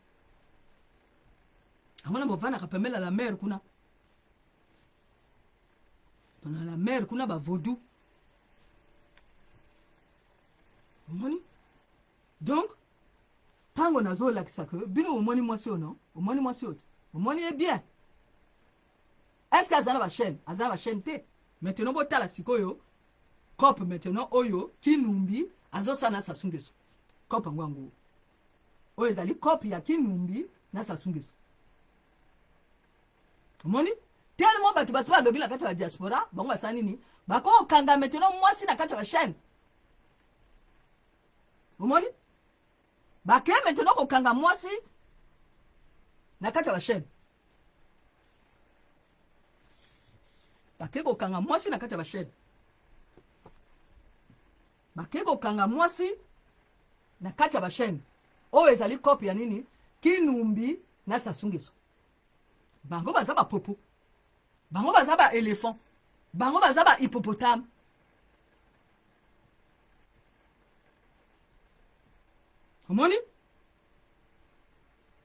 yango na bovandaka pembeni ya la mer kuna, na la mer kuna bavaudou. Omoni donc ntango nazolakisa ke bino omoni mwasi oyo, no omoni mwasi oyo te, omoni ye bien. Est ce que aza na bachaîne? Aza na bachaîne te. Maintenant botala sikoyo cope maintenant oyo Kinumbi azosala na Sassou Nguesso. Cope yango, yango oyo ezali cope ya Kinumbi na Sassou Nguesso. Omoni tellement bato basi balobi na kati ya badiaspora, bango basala nini? Bakokanga maintenant mwasi na kati ya bachaîne. Omoni bakei maintenant kokanga mwasi na kati ya bachaîne, bakei kokanga mwasi na kati ya bachaîne, bakei kokanga mwasi na kati ya bachaîne. Oyo ezali cope ya nini? Kinumbi na Sassou Nguesso. Bango baza bapopo, bango baza baéléphant, bango baza bahippopotame. Omoni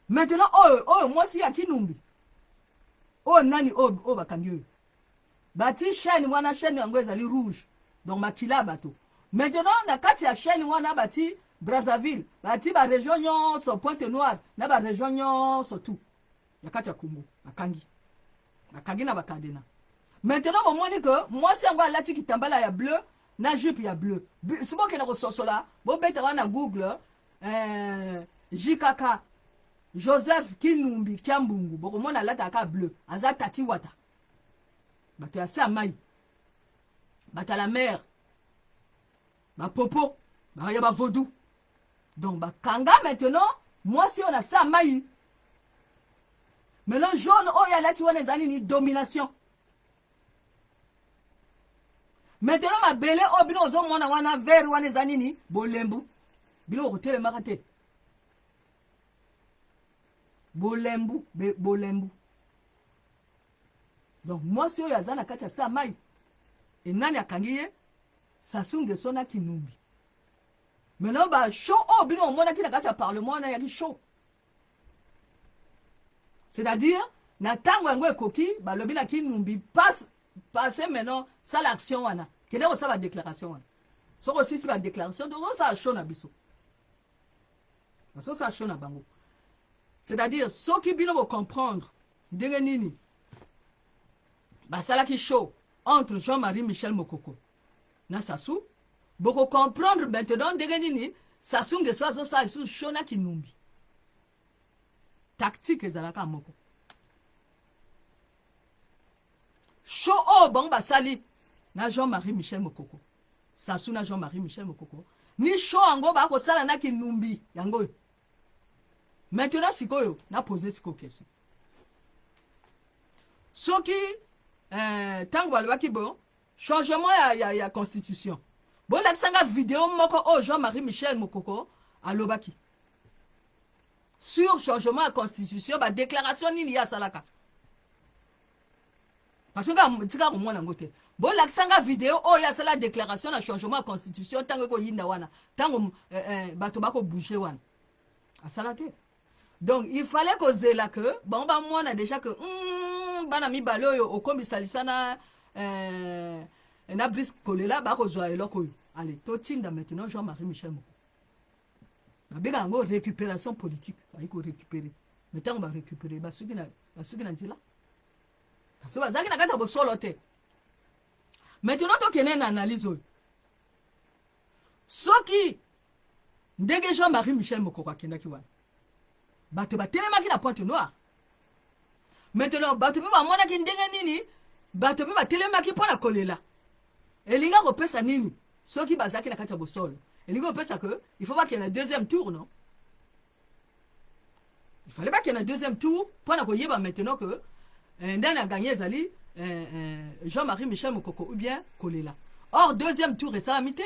maintenant oyo, oyo mwasi ya Kinumbi oyo nani, oyo, oyo bakangi, oyo bati chaîne wana, chaîne yango ezali rouge, donc makila ya bato. Maintenant na kati ya chaîne wana bati Brazzaville, bati barégion nyonso, Pointe Noire na barégion nyonso tout na kati ya Congo. Bakangi, bakangi na bacadenas. Maintenant bomoni ke mwasi yango alati kitambala ya bleu na jupe ya bleu. Si bokende kososola, bobeta wana na Google. JKK Joseph Kinumbi Kiambungu, bokomona alataka bleu, aza tati wata, bato ya se ya mai, bato ya la mer, bapopo ya bavodu. Donc bakanga maintenant mwasi oyo na se ya mai. Maintenant jaune oyo alati wana eza nini? Domination. Maintenant mabele oyo bino ozomona wana vert wana eza nini? Bolembu. Bino okotelemaka te, bolembu, bolembu. Donc mwasi oyo aza na kati ya sa mai, enani akangi ye? Sassou Nguesso na Kinumbi. Maintenant ba show oyo bino omonaki na kati ya parlement wana yaki show, c'est-à-dire na ntango yango ekoki, balobi na Kinumbi: passe, passe maintenant, sala action wana, kende kosala badéclaration wana. Soki osisi badéclaration, tozosala show na biso, bazosala show na bango. C'est-à-dire soki bino bocomprendre ndenge nini basalaki show entre Jean-Marie Michel Mokoko na Sassou, bokocomprendre maintenant ndenge nini Sassou Nguesso azosala lisusu show na Kinumbi. Tactique ezalaka moko. Show oyo bango basali na Jean-Marie Michel Mokoko, Sassou na Jean-Marie Michel Mokoko, ni show yango bakosala na Kinumbi yango oyo. Maintenant sikoyo napose sikoyo question: soki ntango balobaki bon changement ya constitution, bolakisanga video moko oyo Jean-Marie Michel Mokoko alobaki sur changement ya constitution. Badéclaration nini ye asalaka? Parce que nga tika komona yango te. Bolakisanga video oyo asala déclaration na changement ya constitution. Ntango ekoyinda wana, ntango bato bakobouge wana, asala te. Donc il fallait kozela ke bango bamwana déjà ke bana mibale oyo okombisalisa na Brice Kolela bakozwa eloko oyo. Allez, totinda maintenant Jean-Marie Michel Moko. Babenga yango récupération politique. Bayi korécupérer, mais ntango barécupérer, basuki na nzela, parce que bazalaki na kati ya bosolo te. Maintenant tokende na analyse oyo: soki ndenge Jean-Marie Michel Mokoko akendaki wana, bato batelemaki na Pointe Noire. Maintenant bato mpe bamonaki ndenge nini bato mpe batelemaki mpo na kolela. Elingi kopesa nini? Soki bazalaki na kati ya bosolo, elingi kopesa ke il faut bakende na deuxième tour, non? Il fallait bakende na deuxième tour mpo na koyeba maintenant que ndani aganye ezali Jean-Marie Michel Mokoko ou bien Kolela. Or deuxième tour esalami te,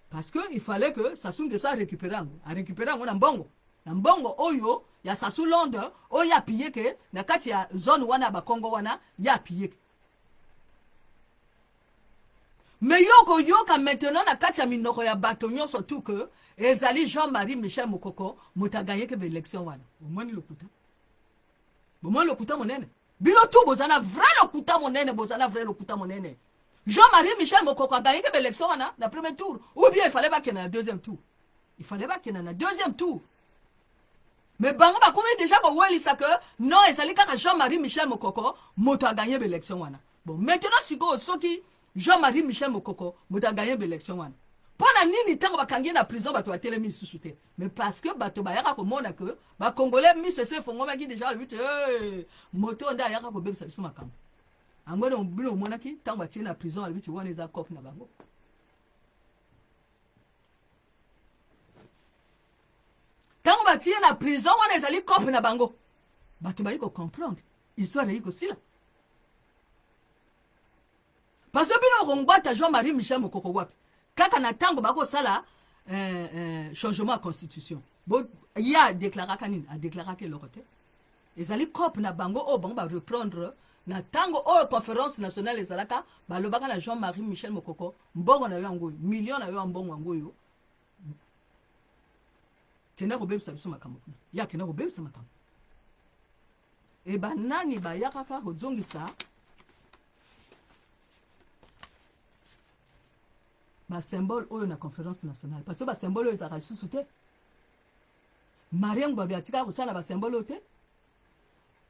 parce que il fallait que Sassou Nguesso arécupéré yango, arécupéré yango na mbongo oyo ya Sassou Londres oyo apillé ke na kati ya zone wana ya Bakongo wana ye apillé ke. Mais yo koyoka maintenant na kati ya minoko ya bato nyonso tu ke ezali Jean-Marie Michel Mokoko moto aganyeke baélection wana. Omoni lokuta, bomoni lokuta monene. Bino tu boza na vrai lokuta monene, boza na vrai lokuta monene. Jean-Marie Michel Mokoko aganyeke baélection wana na premier tour, ou bien il fallait bakende na deuxième tour? Il fallait bakende na deuxième tour, mais bango bakomi déjà kowelisa ke non, ezali kaka Jean-Marie Michel Mokoko moto aganye baélection wana. Bon, maintenant sikoyo, soki Jean-Marie Michel Mokoko moto aganye baélection wana, mpo na nini ntango bakangi ye na prison bato batelemi lisusu te? Mais parce que bato bayaka komona ke Bacongolais miso esi efongomaki déjà. Alobi te, moto oyo nde ayaka kobebisa biso makambo yango. Bino omonaki ntango batie na prison, alobi ti wana eza cope na bango. Ntango batie na prison wana, ezali cope na bango. Bato bayi kocomprendre, histoire eyi kosila, parce que bino okongwata Jean-Marie Michel Mokoko wapi? Kaka na ntango bakosala changement ya constitution, ye adéclaraka nini? Adéclaraka eloko te. Ezali cope na bango oyo bango bareprendre na ntango oyo conférence nationale ezalaka. Balobaka na Jean-Marie Michel Mokoko: mbongo na yo yango oyo, million na yo ya mbongo yango oyo, kenda kobebisa biso makambo kuna. Ye akenda kobebisa makambo. E banani bayakaka kozongisa basymbole oyo na conférence nationale? Parce que basymbole oyo ezalaka lisusu te. Marien Ngbabi atikaka kosala basymbole oyo te,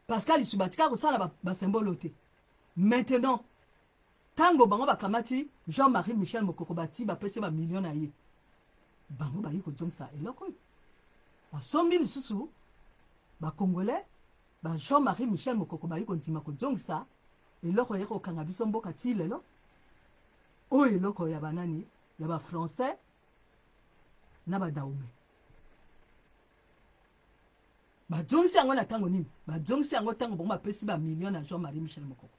Pascal Lisuba atikaka kosala basymbole oyo te. Maintenant ntango bango bakamati Jean-Marie Michel Mokoko, bati bapesi bamillion na ye. Bango bayi kozongisa eloko oyo. Basombi lisusu ba Congolais, ba Jean-Marie Michel Mokoko bayi kondima kozongisa eloko ya kokanga biso mboka ti lelo. Oyo eloko ya banani ya ba Français na ba Dahomey. Bazongisi yango na ntango nini? Bazongisi yango ntango bango bapesi ba millions na Jean-Marie Michel Mokoko.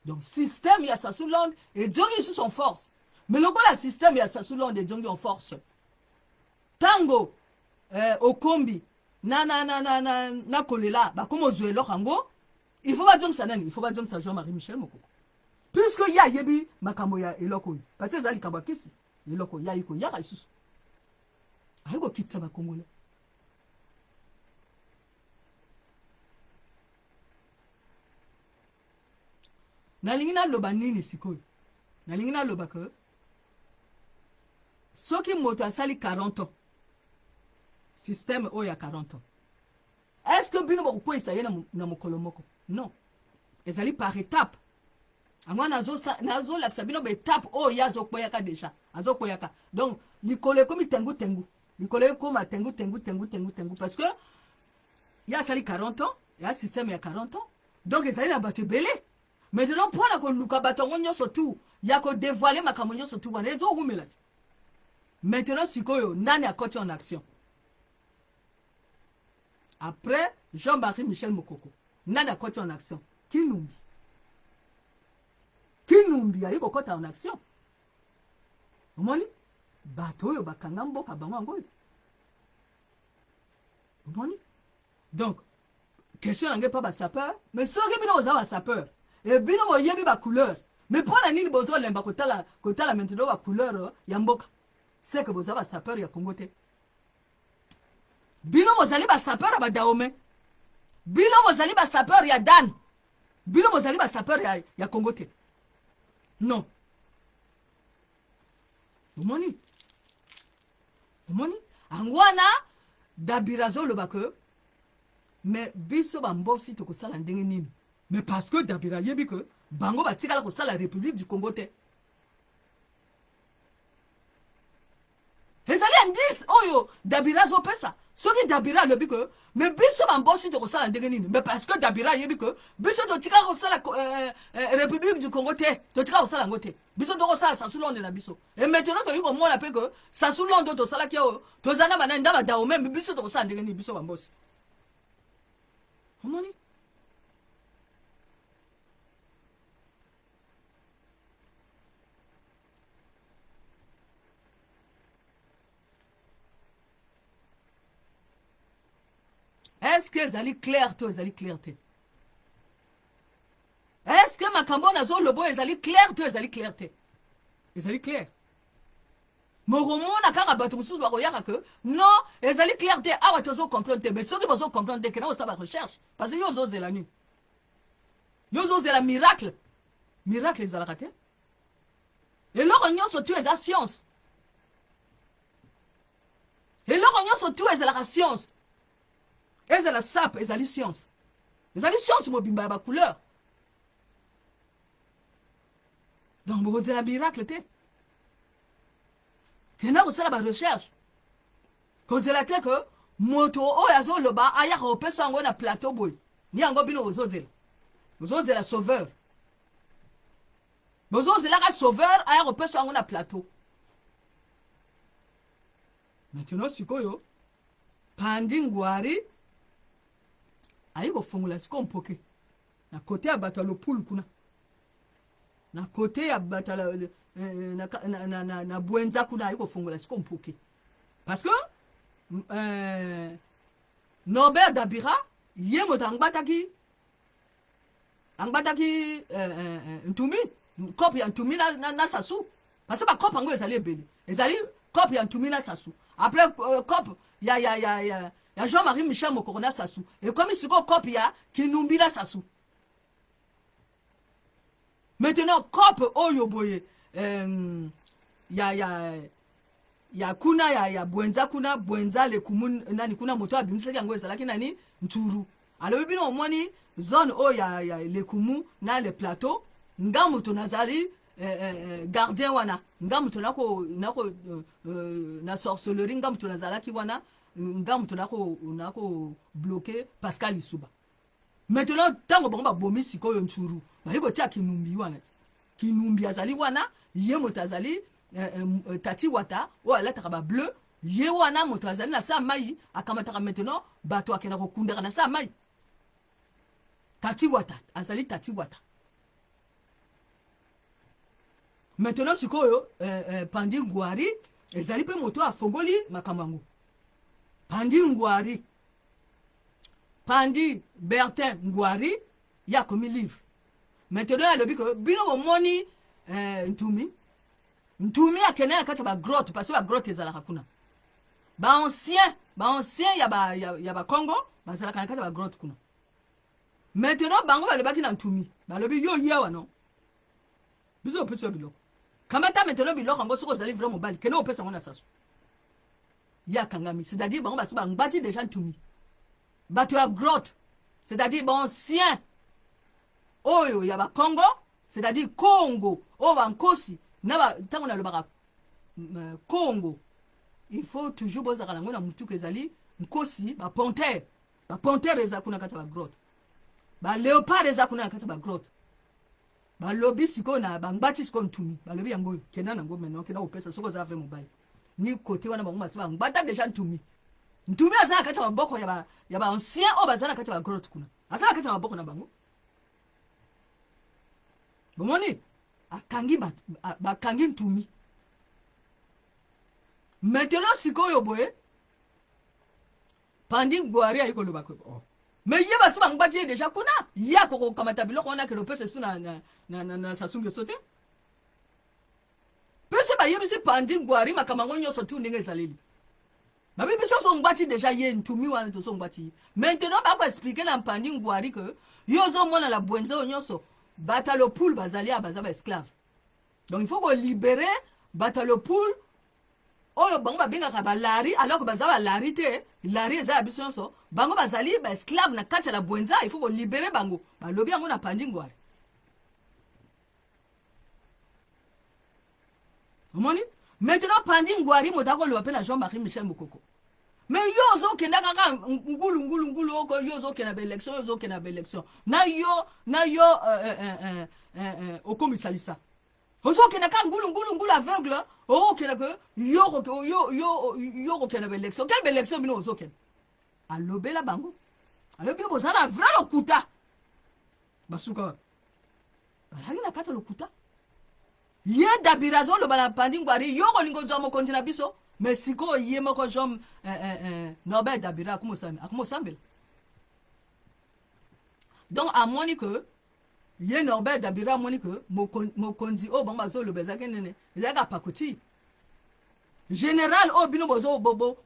Donc système ya Sassou Land ezongi lisusu en force. Mais lokola système ya Sassou Land ezongi en force, ntango eh, okombi na, na, na, na, na, na kolela bakomi ozwa eloko yango, il faut bazongisa nani? Il faut bazongisa Jean-Marie Michel Mokoko, puisque ye ayebi makambo ya eloko oyo, parce que eza likambo ya kisi eloko ye ayi koyaka lisusu ayi kokitisa bakongolais. Nalingi naloba nini sikoyo? Nalingi naloba ke soki moto asali 40 ans, système oyo ya 40 ans, est-ce que bino bokokweyisa ye na mokolo moko? Non, ezali par étape. Yango nazolakisa bino baetape oyo ye azokweyaka deja, azokweyaka. Donc likolo ekomi tengu tengu, likolo ekoma tengu tengu tengu tengu tengu, parce que ye asali 40 ans ya système ya 40 ans, donc ezali na bato ebele. Maintenant mpo na koluka bato yango nyonso tu ya kodevoile makambo nyonso tu wana ezowumela te. Maintenant sikoyo nani akoti en action après Jean-Marie Michel Mokoko? Nani akoti en action? Kinumbi. Kinumbi ayi kokota en action. Omoni bato oyo bakanga mboka bango yango oyo, omoni. Donc question na ngai mpa basapeur, mais soki bino boza basapeur e bino boyebi bacouleur, mais mpo na nini bozolemba kotala kotala maintenant bacouleur ya mboka? Seke boza basapeur ya Congo te. Bino bozali basapeur ya Badahome, bino bozali basapeur ya Dan, bino bozali basapeur ya Congo te. Non, omoni, omoni yango wana Dabira azoloba ke mais biso bambosi tokosala ndenge nini? Mais parce que Dabira ayebi ke bango batikala kosala République du Congo te. Ezali indice oyo Dabira azopesa. Soki Dabira alobi ke mais biso bambosi tokosala ndenge nini, mais parce que Dabira ayebi ke biso totikala kosala République du Congo te, totikala kosala yango te, biso tokosala Sassou Londe na biso. Et maintenant toyei komona mpe ke Sassou Londe oyo tosalaki oyo toza na banani nda badao meme, biso tokosala ndenge nini biso bambosi? Omoni? Est-ce que ezali clair to ezali clair te? Est-ce que makambo nazoloba oyo ezali clair to ezali clair te? Ezali clair. Mokomona kaka bato mosusu bakoyaka ke non, ezali clair te, awa tozo comprendre te. Mais soki bozo comprendre te, kena osala recherche, parce que yo ozozela nini? Yo ozozela miracle? Miracle ezalaka te. Eloko nyonso tu eza science. Eloko nyonso tu ezalaka science. Ezala sap, ezali science. Ezali science mobimba ya bacouleur. Donc bokozela miracle te. Kenda kosala ba recherche. Kozela te ke moto oyo azoloba ayaka kopesa yango na plateau boye. Ni yango bino bozozela. Bozozela sauveur. Bozozelaka sauveur aya kopesa yango na plateau. Maintenant sikoyo Pandi Ngwari ayi kofongola sikoyo mpoke na kote ya bato ya lopulu kuna, na kote ya bato ya na, na, na, na, na Bwenza kuna, ayi kofongola sikoyo mpoke parce que Norbert Dabira ye moto angbataki angbataki ntumi kope ya ntumi na Sassou, parce que bakope yango ezali ebele. Ezali kope ya ntumi na Sassou, après kope ya Jean-Marie Michel Mokoko na Sassou, ekomi sikoyo kope ya Kinumbi na Sassou. Maintenant kope oyo boye ya kuna ya Bwenza kuna, Bwenza lekumu nani kuna, moto abimisaki yango ezalaki nani? Nturu. Alobi bino omoni zone oyo ya lekumu na le plateau, nga moto nazali. gardien wana, nga moto nako nako na sorcellerie, nga moto nazalaki wana, nga moto nako bloquer Pascal Lisuba. Maintenant, ntango bango babomi sikoyo Nturu, bayi kotia Kinumbi wana ti. Kinumbi azali wana, ye moto azali tati wata oyo alataka bableu. Ye wana moto azali na sa mai, akamataka maintenant bato, akenda kokundaka na sa mai. Tati wata azali tati wata. Maintenant sikoyo, Pandi Ngwari ezali mpe moto afongoli makambo yango. Pandi Ngwari, Pandi Bertin Ngwari, ye akomi livre. Maintenant alobi ke bino bomoni, Ntumi, Ntumi akende na kati ya bagrotte, parce que bagrotte ezalaka kuna, baancien, baancien ya bakongo bazalaka na kati ya bagrotte kuna. Maintenant bango balobaki na Ntumi, balobi: "Yo ye awa, no biso opesi yo biloko, kamata maintenant biloko yango. Soki ozali vrai mobali, kende opesa yango na Sasu." Ye akangami, c'est-à-dire bango basi bangbati déjà Ntumi, bato ya grotte, c'est-à-dire baancien oyo ya bakongo, c'est-à-dire Congo oyo bankosi na. Ntango nalobaka Congo, il faut toujours bozalaka nango na mutuka. Ezali nkosi, bapanthère, bapanthère eza kuna kati ya bagrotte, baléopard eza kuna na kati ya bagrotte. Balobi sikoyo na bangbati sikoyo Ntumi, balobi: "Yango oyo, kenda nango maintenant, kenda kopesa soki oza vrai mobali." Ni kote wana bango basi bangbata déjà Ntumi. Ntumi aza na kati ya maboko ya baancien oyo baza na kati ya bagrotte kuna, aza na kati ya maboko na bango. Bomoni, akangi, bakangi Ntumi. Maintenant sikoyo boye, Pandi Ngwari ayi koloba: "Oh. Mais ye basi bangbati ye déjà kuna, ye akokokamata biloko wana, akende opesa esu na Sassou Nguesso te." Mpe so bayebisi Pandi Ngwari makambo yango nyonso tu ndenge ezaleli, babi: "Biso ozongbati déjà ye Ntumi wana, tozongbati ye." Maintenant bakoexpliquer na Mpandi Ngwari ke yo ozomona la bwenze oyo nyonso, bato ya Lopulu bazali awa, baza baesclave. Donc il faut kolibérer bato ya Lopulu oyo bango babengaka balari, alors que baza balari te. Lari eza ya biso nyonso. Bango bazali baesclave na kati ya la bwenza, il faut kolibérer bango. Balobi yango na Pandi Ngwari. Omoni, maintenant Pandi Ngwari moto akoloba mpe na Jean Marie Michel Mokoko: "Mais yo ozokenda kaka ngulu ngulu ngulu oko, yo ozokenda baélection, yo ozokenda baélection na yo okomisalisa, ozokenda kaka ngulu ngulu ngulu, aveugle, okokenda ke yo okokenda baélection. Quelle baélection bino ozokenda?" Alobela bango, alobi: "Bino bozala na vrai lokuta." Basuka wapi? Bazalaki na kati ya lokuta. Ye Dabira azoloba na Pandi Ngwari: "Yo kolinga ozwa mokonzi na biso." Mais sikoyo ye moko Jean Norbert Dabira akomosambela. Donc amoni ke ye Norbert Dabira amoni ke mokonzi oyo bango bazoloba ezalaki nene, ezalaki apakoti général oyo bino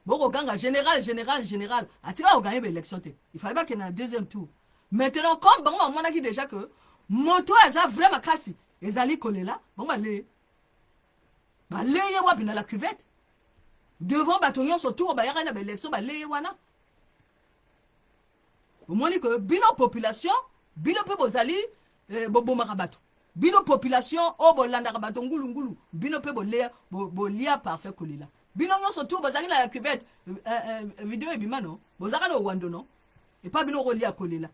bokoganga général, général, général. Atika kogagner baélection te, il fallait bakende na deuxième tour. Maintenant, comme bango bamonaki déjà que moto oyo aza vrai makasi ezali kolela, bango baleye, baleye wapi? Na la cuvette, devant bato nyonso tour bayaka na baélection, baleye wana. Omoni ke bino population, bino mpe bozali bobomaka bato. Bino population oyo bolandaka bato ngulungulu, bino mpe bolia, bolia parfait kolela. Bino nyonso tu bozalaki na la cuvette, video ebima no, bozalaka na owando no epa bino kolia kolela.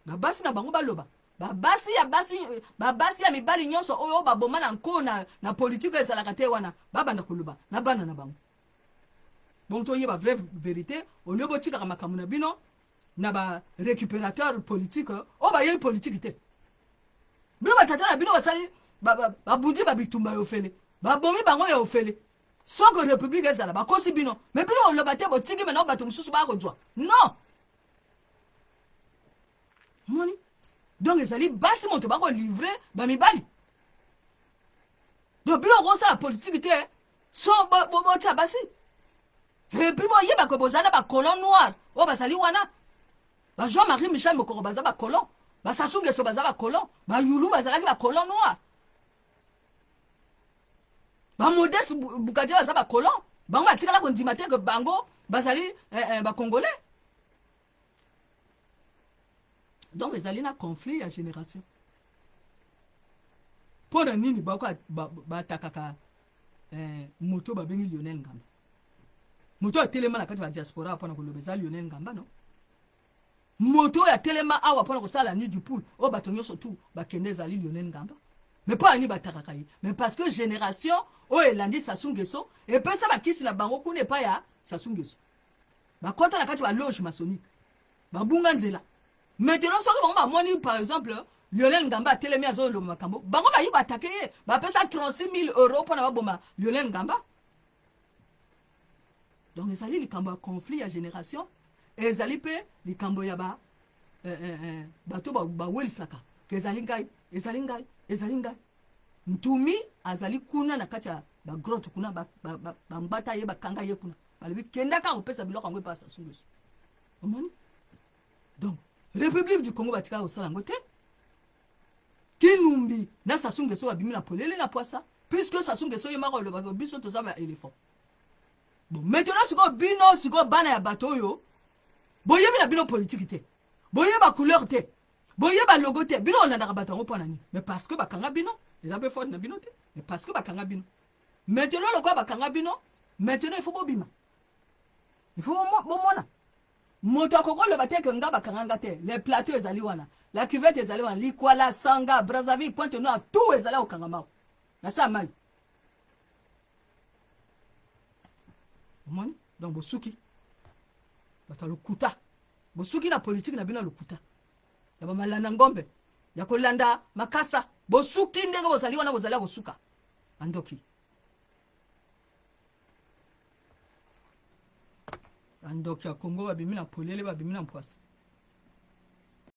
Babasi na bango baloba, babasi ya basi, babasi ya mibali nyonso oyo baboma na nko na politike ezalaka te wana, babanda koloba na bana na bango. Bongo toyeba vraie vérité. Olie botikaka makambo na bino na barécupérateur politique oyo bayebi politike te. Bino batata na bino basali, babundi babitumba ya ofele, babomi bango ya ofele. Soki république ezala, bakosi bino, mais bino oloba te, botiki mena bato mosusu baya kozwa. Non, moni, donc ezali basi moto bakolivrer bamibali. Donc bino okosala politike te so botia basi. Et puis boyebaka bozala na bacolon noir oyo bazali wana, bajean Marie Michel Mokoko baza bacolon, baSassou Nguesso baza bacolon, bayulu bazalaki bacolon noir, bamodeste Bougadia baza bacolon. Bango batikala kondima te ke bango bazali bacongolais. Donc ezali na conflit ya génération. Mpo na nini bako batakaka eh, moto babengi Lionel Ngamba? Moto atelema na kati ya diaspora mpo na koloba eza Lionel Ngamba, no? Moto oyo atelema awa mpo na kosala nid du poule oyo bato nyonso tu bakende ezali Lionel Ngamba. Mais mpo ani batakaka ye? Mais parce que génération oyo elandi Sassou Nguesso epesa bakisi na bango kuna epai ya Sassou Nguesso, bakɔta na kati ba loge maçonnique, babunga nzela. Maintenant soki bango bamoni, par exemple, Lionel Ngamba atelemi azoloba makambo, bango bayi batake ye, bapesa 36 000 euros mpona baboma Lionel Ngamba. Donc ezali likambo ya conflit ya génération, ezali mpe likambo ya ba bato bawelisaka ke ezali ngai, ezali ngai, ezali ngai. Ntumi azali kuna na kati ya bagrotte kuna, bambata ye, bakanga ye kuna, balobi kendaka kopesa biloko yango epa Sassou Nguesso. Omoni? Donc République du Congo batikala kosala yango te. Kinumbi na Sassou Nguesso babimi na polele na poisa, puisque Sassou Nguesso ye moko alobaki biso toza ba éléphant. Bon, maintenant sikoyo bino, sikoyo bana ya bato oyo boyebi na bino politike te, boyeba couleur te, boyeba logo te, bino olandaka bato yango mpo na nini? Mais parce que bakanga bino, eza mpe faute na bino te, mais parce que bakanga bino. Maintenant lokola bakanga bino, maintenant il faut bobima, il faut bomona moto akoki oloba te ke nga bakanga nga te. Le plateau ezali wana, la cuvette ezali wana, Likwala, Sanga, Brazzaville, Pointe Noire, tout ezali akokangama na sa mai. Omoni? Donc bosuki, bato ya lokuta, bosuki na politike na bino ya lokuta ya bamalanda ngombe ya kolanda makasa. Bosuki ndenge bozali wana, bozali ya kosuka, bandoki, bandoki ya Kongo babimi na polele, babimi na mpwasa.